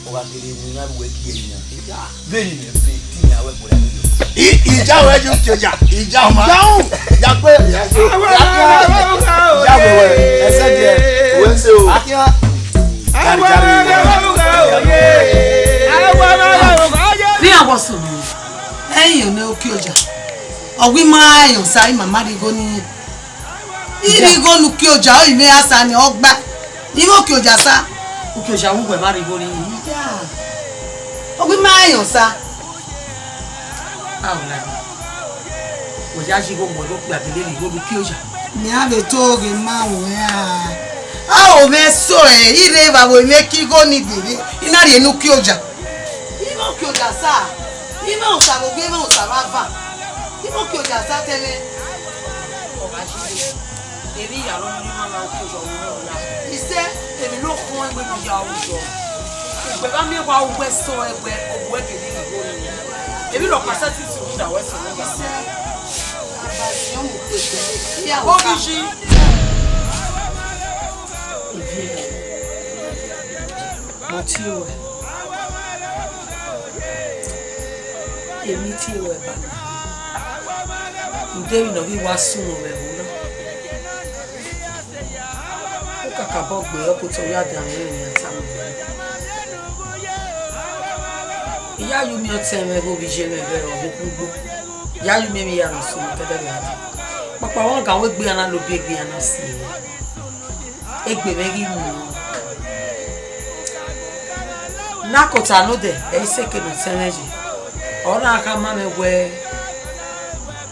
Ọ gha kere emwi na vbe uwẹ gie emwi na. Vbene imẹ ve, te imẹ a wẹ gberra vbe. I, I ja wẹ ju Ukioja. I ja ọmwa. I ja hu. I ja gbe. I ja gbe. I ja wẹ wẹ. Ẹsẹ diẹ. Wẹ se o. Akhian. Jari, jari. Vbe iran vbe ọ sunu, ẹ i rẹn ne Ukioja. Ọ wẹ ima rẹn osa, ima ma rhie igho ne irẹn. I rhie igho ne Ukioja, ọ i mwẹ asa ni ọ gba. I mwẹ Ukioja sa. Ukioja wẹ uwẹ ma rhie igho ne irẹn. Ọ wẹ ima rẹn osa. Aghọla, wẹ ya yi igho mu ẹre okpia gele rhie igho ne Ukioja. Mẹ a vbe to ghe ma wẹ a. A o mwẹ so ẹ, I rre evba vbe mwẹ ke igho ni dede, I na rhie ne Ukioja. I mwẹ Ukioja sa, I mwẹ osa vbe ogie, I mwẹ osa vbe ava. I mwẹ Ukioja sa tẹmwẹ. Ọ gha yi igho. Emwi hia ne ọ rhie ima na Ukioja, ọ rhie ima na. Isẹ, emwi ne ọ khọn egbe ne ọ ya ru yọ. Ugbẹ gha miẹn wa, uwẹ sẹ ọre wẹ, ọ wẹ gele rhie igho ni. Emwi ne ọ ka sẹtin sunu da wẹ sunu da. Isẹ, abaziọn mu kpekpe, iran Ogishi. Eviẹn, ọ tie ruẹ. Emwi tie ruẹ ba na. Ude emwi ne ọ ghi wa sunu vbe ẹvbo na. U kakabọ gbe ọkpotọ ya danmwẹ emwi ne a tama ruẹ. I ya ye umiẹn ọtẹn mwẹ vbe ovbi iye mwẹ vbe ọvbokhan ugbo. I ya ye umiẹn emwi hia ne ọ sunu kẹdẹ vbe a dee. Kpakpa vbe ọgan wẹ egbe iran na lo biẹ, egbe iran na si ẹre. Egbe mwẹ ghi mu. Ne a kota ne odẹ, ẹ i sẹ eke ne ọtẹn mwẹ ye. Ọ na khama mwẹ wẹẹ,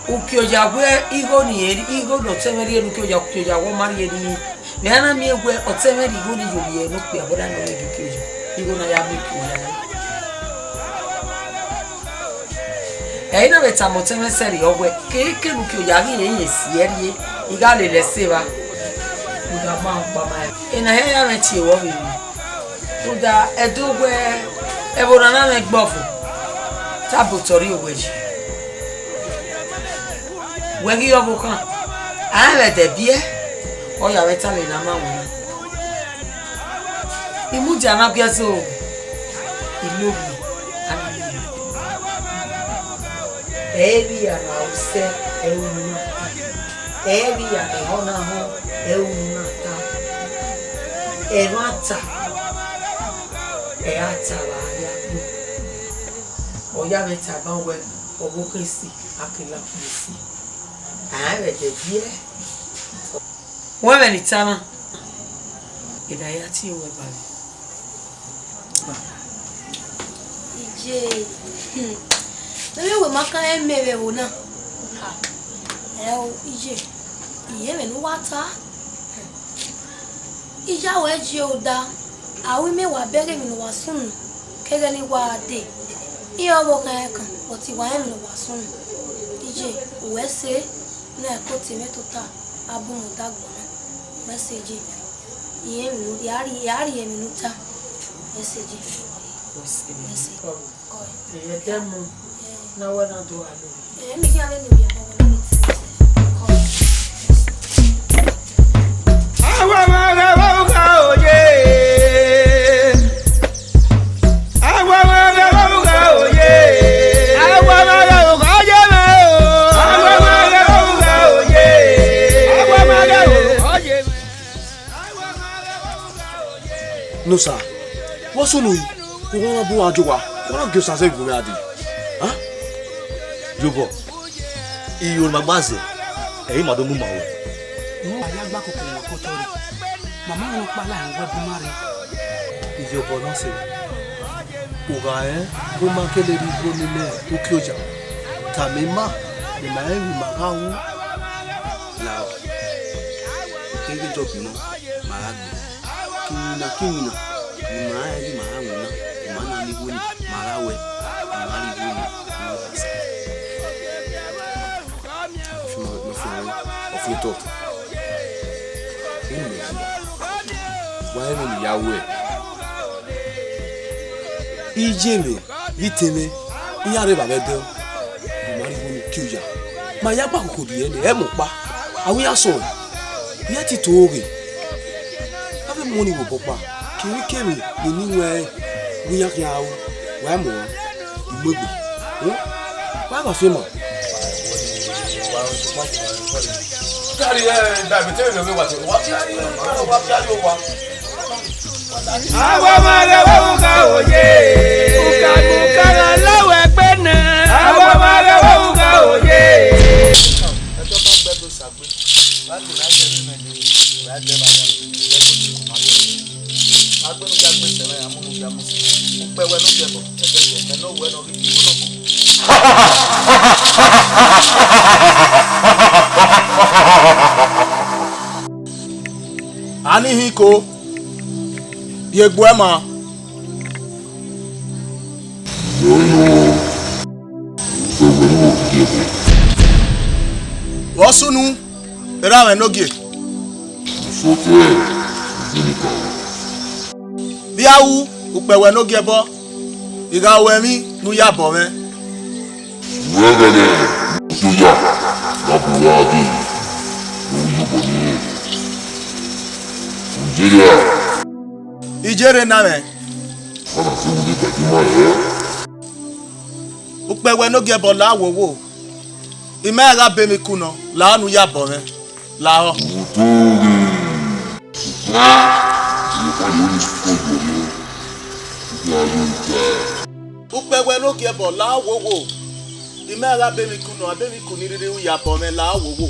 Ukioja wẹẹ igho ne irẹn, igho ne ọtẹn mwẹ rhie ne Ukioja, Ukioja wẹẹ ọ ma rhie ne irẹn. Mẹ i na miẹn wẹẹ ọtẹn mwẹ rhie igho ni ye ovbi ẹre ne okpia, but a nọ rhie Ukioja, igho na ya miẹn Ukioja rre. Ẹ i na vbe tama ọtẹn mwẹ sẹrriọ wẹẹ, keke ne Ukioja ghi rẹn yẹn si ẹe rrie, I gha lele ẹse evba. Rhunmwuda ma ọkpa ma rẹn. Ena hia ya mwẹ tie ruẹ vbe emwi. Rhunmwuda ẹdẹ wẹẹ, ẹvbo na na mwẹ gbe ọvo, te a bu otọ rrie owẹ yi. Wẹ ghi re ọvbokhan, a rẹn vbe ẹdẹ biẹ, ọ ya mwẹ ta vbe ne a ma wẹ na. I mudia na gie ẹzọ, I lovbiẹ, a na lovbiẹ. Ẹ i vbe iran ne a ru sẹ, ẹ i ru ne a ta. Ẹ i vbe iran ne ehọ na họn, ẹ i ru ne a ta. Ẹmwata, ẹ i ra ta vbe a ya kpo. Ọ ya mwẹ tama wẹẹ, ọvbokhan esi, a ke la okpia esi. A rẹn vbe ẹdẹ biẹ. Wẹ vbene I ta na, I na ya tie ruẹ ba mwẹ. Iye, hmm, vbene wẹ ma ka rẹn mẹ vbe ẹvbo na. Ha, ẹ o, iye, I rẹn ẹmwẹ ne uwa ta. Iye, a wẹ ye oda, a ru imẹ wa bẹghe emwi ne uwa sunu, keghe ne I wa dee. I rẹn ọvbokhan ẹkan, but I wa rẹn emwi ne uwa sunu. Iye, uwẹ sẹ, ne a ko tie mwẹ tota, a bu mwẹ odẹ agbọn na. Uwẹ sẹ iye. I rẹn emwi ne, I a rhie, I a rhie emwi ne u ta. Uwẹ sẹ iye. Uwẹ sẹ. Ẹdẹ mu, na wẹ na do alo. No sir, vbọ sunu yi, u wa na bu uwa jọ owa, u wa na gie osa zẹ gu mwẹ a dee. Huh? Yobọ, iro ne ima gba zẹ, ẹ i ma do mu ma ruẹ. Ne uwa ya gba koko wọn ke otọ rre, ma ma rẹn ọkpa la rẹn wẹ bu ima rre. Iyobọ ne ọ sẹ, u gha rẹn, u ma kele rhie igho ne imẹ Ukioja, tama ima, ne ima rẹn emwi ne ima gha ru. Lao, keghi jọbi nọ, ma gha gbe. Iwinna ki iwinna, ne ima rẹn ghi ma gha winna, ima na miẹn igho ni, ma gha wẹ, ima rhie igho ni, ima gha sa. Ọfian, ọfian, ọfian otọ. Vbene imẹ yi, wa rẹn vbene I ya ruẹ. Iye mwẹ vbe ite mwẹ, iran rre evba vbe ẹdẹ, ima rhie igho Ke oya, ma ya gba koko rhie nẹ, ẹ mu ọkpa, a wẹ iran sọn, iran ti to ghe. A vbe mu ọni vbe obọ ọkpa, kevbikevbi ne I ni wẹẹ wẹ iran khian ru, wa mu ọnrẹn, I mu egbe. Hmm? Wa gha fian ma. Awa ma ghe vbe uka oye. Uka ne uka gha la wẹ gbe nẹ. Awa ma ghe vbe uka oye. Ẹjọ ma gbẹdọ sagbe, wa gele a gẹre mẹ ne, wa gẹre ba yan, ẹjọ ma ghe. Agbenu gha gbe sẹ mwẹ, a mu unu gha mu sẹ. Ukpẹ wẹ ne u viẹ bọ, ẹgbẹ sẹ, mẹ ne ọ wẹ ne ọ ghi gie igho nọ bọ. A ni hin ko, rhie egbe ma. Vbe ọ sunu, erha mwẹ ne ogie. Vbe a ru, ukpẹ wẹ ne ogie ẹbọ, I gha ru ẹmwẹ ne u ya bọ mwẹ. Wẹ ghẹ nẹ, u ya, gha bu gha dee, ne u ya obọ ne Nigeria. Iye rre na mwẹ. Ọna te wu ne gbajumọ rẹ. Ukpẹ wẹ ne ogie ẹbọ la wowo. I ma gha be emwi ku nọ, lahọ ne u ya bọ mwẹ, lahọ. Oto ghe. Sokpan, iyẹn kọ ye unu ko ye, u gha ye unu ta. Ukpẹ wẹ ne ogie ẹbọ la wowo. I ma gha be emwi ku nọ, a be emwi ku ni rhirhi u ya bọ mwẹ la wowo.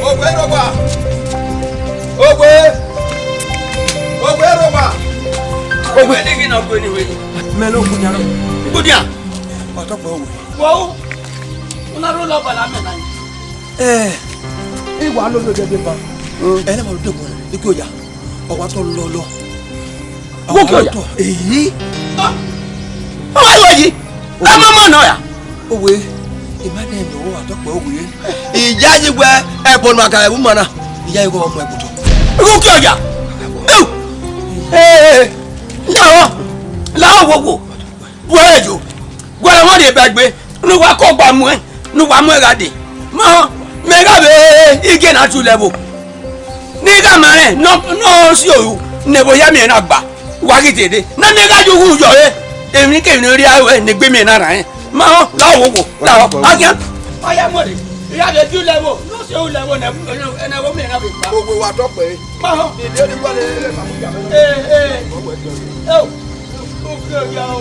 Ogbe rhọkpa! Ogbe! Ogbe rhọkpa! Ogbe! Ogbe, ne ghi nọ gbe ne wẹ yi? Mẹ ne okhuo yan nọ. Igbodian! Ọtọkpẹ Ogbe. Wo, u na rhulẹ ọba la mẹ na yi. Ẹ, I wa lolo dẹdẹ ba. Ẹ ne ma ru dẹkun, I ke oya. Ọ wa tọ lọlọ. Wo ke oya? Eyi. Ọ wa yi. A ma ma nọ ya. Owe, I ma nẹ ne ọ wa tọ kpẹ Owe. Iyayi wẹ ẹbọ ne a ga ẹvbo ma na. Iyayi wẹ ọmọ ẹgbotọ. Wo ke oya? Ee, lahọ, lahọ wowo. Wẹ ejo, wẹ ọmọ rhie ba egbe, ne uwa kọ gba muẹn, ne uwa muẹn gha dee. Ma, mẹ gha vbe igie na tu lẹ vbo. Ne I gha ma rẹn, ne ọ, ne ọ si oru, ne ẹvbo hia miẹn na gba, wa ghi dede. Ne mẹ gha ye uwu yọ re, emwi kemwi ne ọ rhia ruẹ, ne egbe miẹn na rran rẹn. Ma họn, lahọ wowo, lahọ, a khian. Ọ ya mu rre, I gha vbe di ulẹ vbo, ne ọ si oru lẹ vbo, ne ẹvbo miẹn na vbe gba. Owe wa tọ kpẹre. Ma họn. Ìdí ẹni gbọ́dọ̀ ẹ ẹ kàmú ìyá. Ee, ee. Ẹ o. Uki oya o.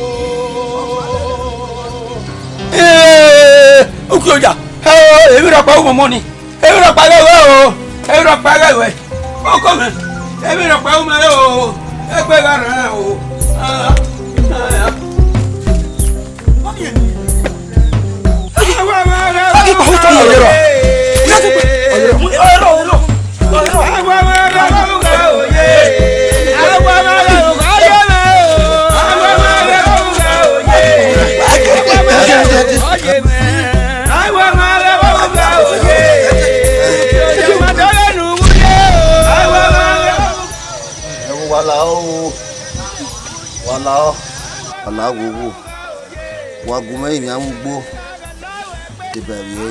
Ee, uki oya. Ẹ o, emwi rhọkpa ru mọmọ ni. Emwi rhọkpa ghẹ ruẹ o. Emwi rhọkpa ghẹ ruẹ. Ọkọ mẹ. Emwi rhọkpa ru mẹ o. Egbe gha rran o. Ah, ah, ah. Ẹ wo, wa la o, wa la o, wa la wowo, wa gu mwẹ rinmwian vbe ugbo, eba vbiẹ.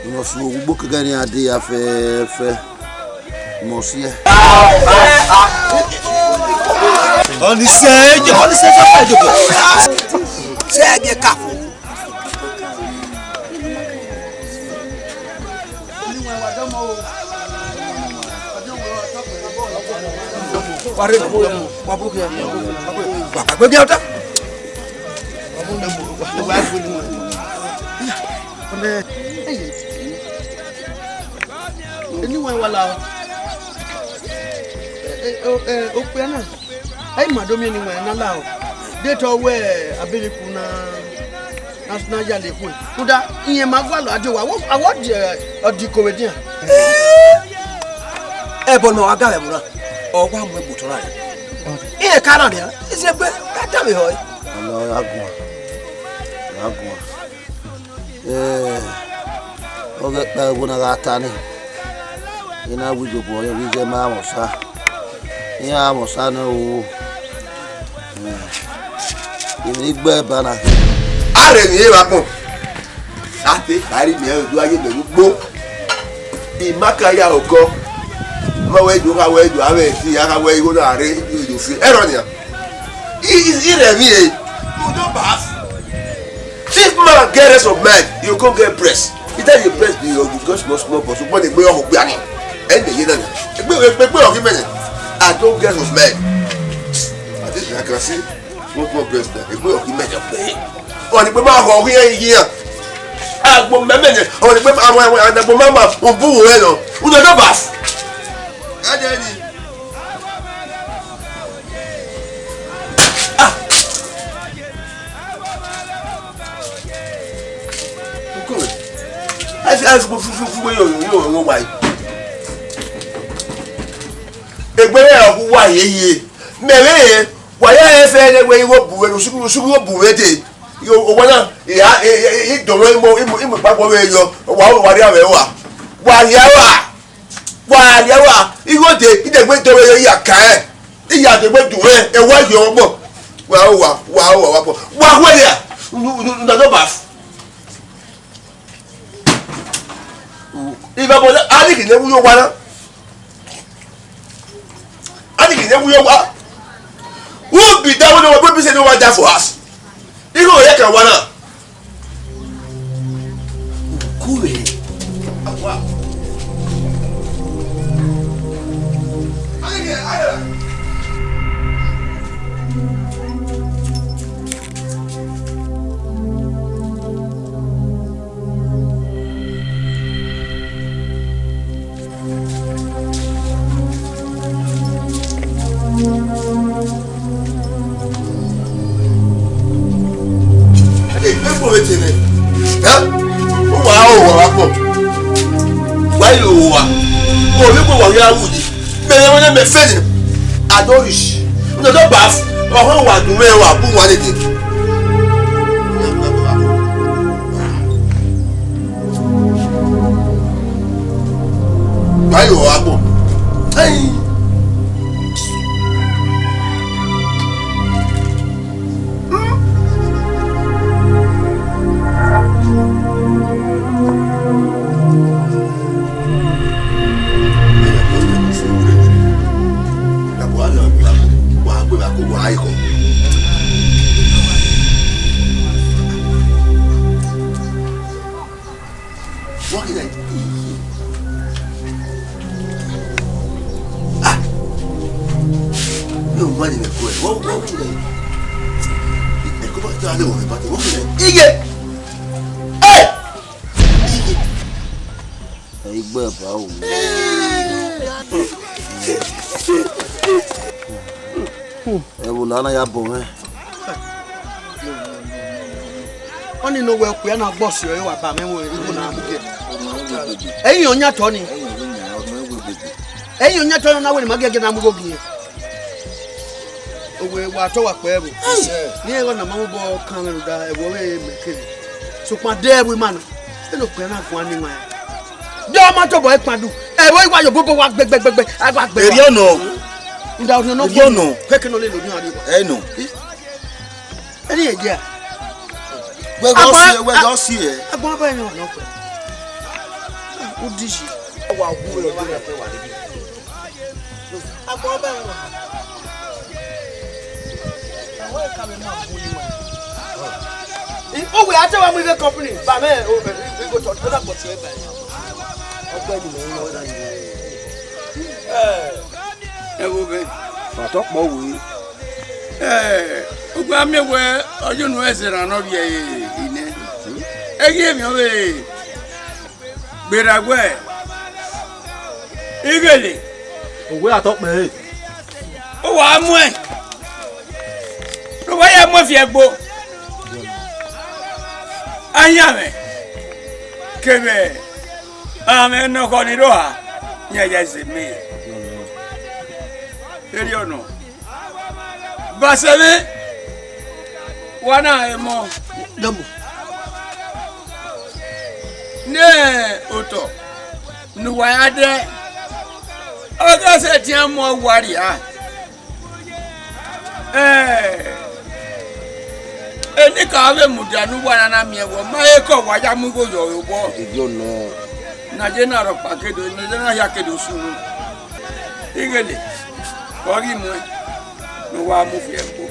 Imẹ ọ sunu vbe ugbo kẹkẹ ne iran dee ya fẹẹfẹ, imẹ ọ siẹ. Ọnise, Ọnise, sẹ ẹgie ka fo. Wa rre, wa bu khian, wa bu, wa bu, wa bu, wa bu, wa bu, wa bu, wa bu, wa bu. Ọnẹ, eni wa wa la. Ẹ, ẹ, ẹ, okpia na. Ẹ i ma do miẹn ne iwẹn na la o. De te ọ wẹ Abirikun na, na, na ya le khuẹ. Rhunmwuda, irẹn ma gualọ a die owa, a wẹ ọ die, ọ die iko vbe edian. Ẹbọ ne ọ gha ga vbe ẹvbo na, ọ wa mu egbe otọ na rre. Irẹn ka na nian, izẹgbe, ka danmwehọ ẹre. Ọna ọ ra guan, ọ ra guan. Eh, ọ ghẹ kpa ẹvbo na gha ta nẹ, I na wi jobọ rẹn vbe iye ma mwẹ Osa, iran mwẹ Osa nẹ o. Eh, emwi ne I gbe ba na. A rhe emwi re vbe agbọn. A te kha rhie miẹn do a ye mẹ vbe ugbo. I ma ka ya okọ. Ma wẹ do kha wẹ do avbe ẹtin, a kha wẹ igho na rre, do fi. Ẹrọ nian. I, I, I rẹ emwi re. You don't bath. If man get rest of mind, you go get breast. He tell you breast be your, you got small, small, but one day, we all be ani. And the year, egbe, egbe, egbe, okay, man. I don't get rest of mind. I think I can see small, small breast there. Egbe, okay, man. Wọ́n ní pé máa họ̀ wí ẹ̀yìn yìí hàn. Àgbo mẹ́mẹ́ yẹn, wọ́n ní pé àwọn, àwọn àdàgbò máa ma òbú wò ẹ lọ. Who don't know bath? Ẹ jẹ́ ni. Ah! Okòwé. Ẹ fi, ẹ fi, fi, fi, fi, wé yóò, yóò, yóò wáyé. Egbere ọghu wa hiehie. Mẹ vbe rẹn, wa ya rẹn fẹ ne wẹ igho bu wẹ, usuku, usuku igho bu wẹ dee. Yo, owa na, ya, e, e, e, I dọnmwẹ imo, imo, imo ikpakpọ vbe yọ, wa, wa rhia vbe wa. Wa rhia wa. Wa rhia wa. Igho dee, I degbe dọnmwẹ yọ, I ya ka ẹn. I ya degbe dun ẹn, ẹ wa yọ ọgbọ. Wa, wa, wa, wa, wa, wa. Wa wẹ ya. Unu, unu, unu, no bath. Ivẹ bọ, a ni ghi ne wu yo wa na. A ni ghi ne wu yo wa. Who be that one wey be say no wan die for house? Igho ye kan wa na. Kure. Awa. A ni ghi, a ni ghi. Egbe kpo vbe te nẹ. Ẹ? Uwa hoho uwa vbe akpọ. Wa yi hoho uwa. Ovbi egbe uwa ghi ra ru yi. Mẹ rẹn wẹ ne mẹ fẹ nẹ. Adoris. Nọ dọ ba ọhọn wa dun mwẹ wa bu wa dede. Wa yo wa gbọ. Ẹyin. Wọ́n kì í náà yìí. Ah! Mi ò má nílẹ̀ kú ẹ̀. Wọ́n, wọ́n kì í náà yìí. Ẹ̀kọ́ bá tẹ́ alẹ́ wọ̀n rẹ̀ bá tẹ̀. Wọ́n kì í náà yìí. Iye! Ẹ igbó ẹ̀ bá òun. Ẹ wò lánàá ya bọ̀ mẹ́. Ọni ne owẹ okpia na gbọ si ọre wa ba mẹ igho na mu giẹ. Ẹyin ọyan tọ ni. Ẹyin ọyan tọ na wẹ ne ma giẹgiẹ na mu igho giẹ. Owẹ wa tọ wa kpẹ ẹvbo. Ni ẹghọ na ma mu bọ kan mwẹ rhunmwuda ẹvbo ọvbehe mẹ kere. Sokpan de ẹvbo ima na. Eno okpia na guan ni ima. De ọ ma tobọ ẹkpandu. Ẹvbo iwa yobobo wa gbẹgbẹgbẹgbẹ. A wa gbẹ. Erriọ nọ. Nda ọrhiọn nọ. Erriọ nọ. Kẹkẹ nọ lele orhiọn arriọ. Ẹ nọ. Ẹni yẹn jẹ a? Wẹ ghe ọ si ẹ, wẹ ghe ọ si ẹ. Agbọn ọba ẹni wà nọkpẹ. Udi yi. Wa wu ẹ ọdọ ya fẹ wa dede. Agbọn ọba ẹni wà. Àwọn ẹ̀ka mi máa bu ni wa. Ó wẹ̀ á tẹ́ wa mú ife company. Bàbá ẹ̀ o bẹ̀rẹ̀ ife kò tọ́ tó dàgbọ̀ sí ẹ̀ báyìí. Ọgbẹ́ ni mò ń lọ ọ̀dà yìí. Ẹ wo bẹ. Fàtọ́ pọ̀ wò ó. Ẹ, ugbẹn a miẹn wẹ ọyọnu ẹzẹ ra nọ rhie ẹre nẹ. Ẹ ghi emwi ọvbehe gberra wẹ ighele. Owe atọ kpẹre. Ọ wa muẹn. Wa ya mu fi ẹgbo. Ayanmwẹ kevbe amwẹ ne ọkhọ ni rrọọ ha, iran ya zẹ mẹ. Erriọ nọ. Basẹmwẹ, wa na emọ. Dọbọ. Ne otọ ne uwa ya dẹ, ọ gha sẹtin mu uwa rria. Ẹ, enikaro vbe mudia ne uwa na na miẹn wẹ, ọ ma he ke ọ wa ya mu igho yọ re obọ. Erriọ nọ. Ne a ye na rhọkpa kedo, ne a ye na hia kedo sunu. Ighele, ọ ghi muẹn, ne uwa mu fi ẹgbo.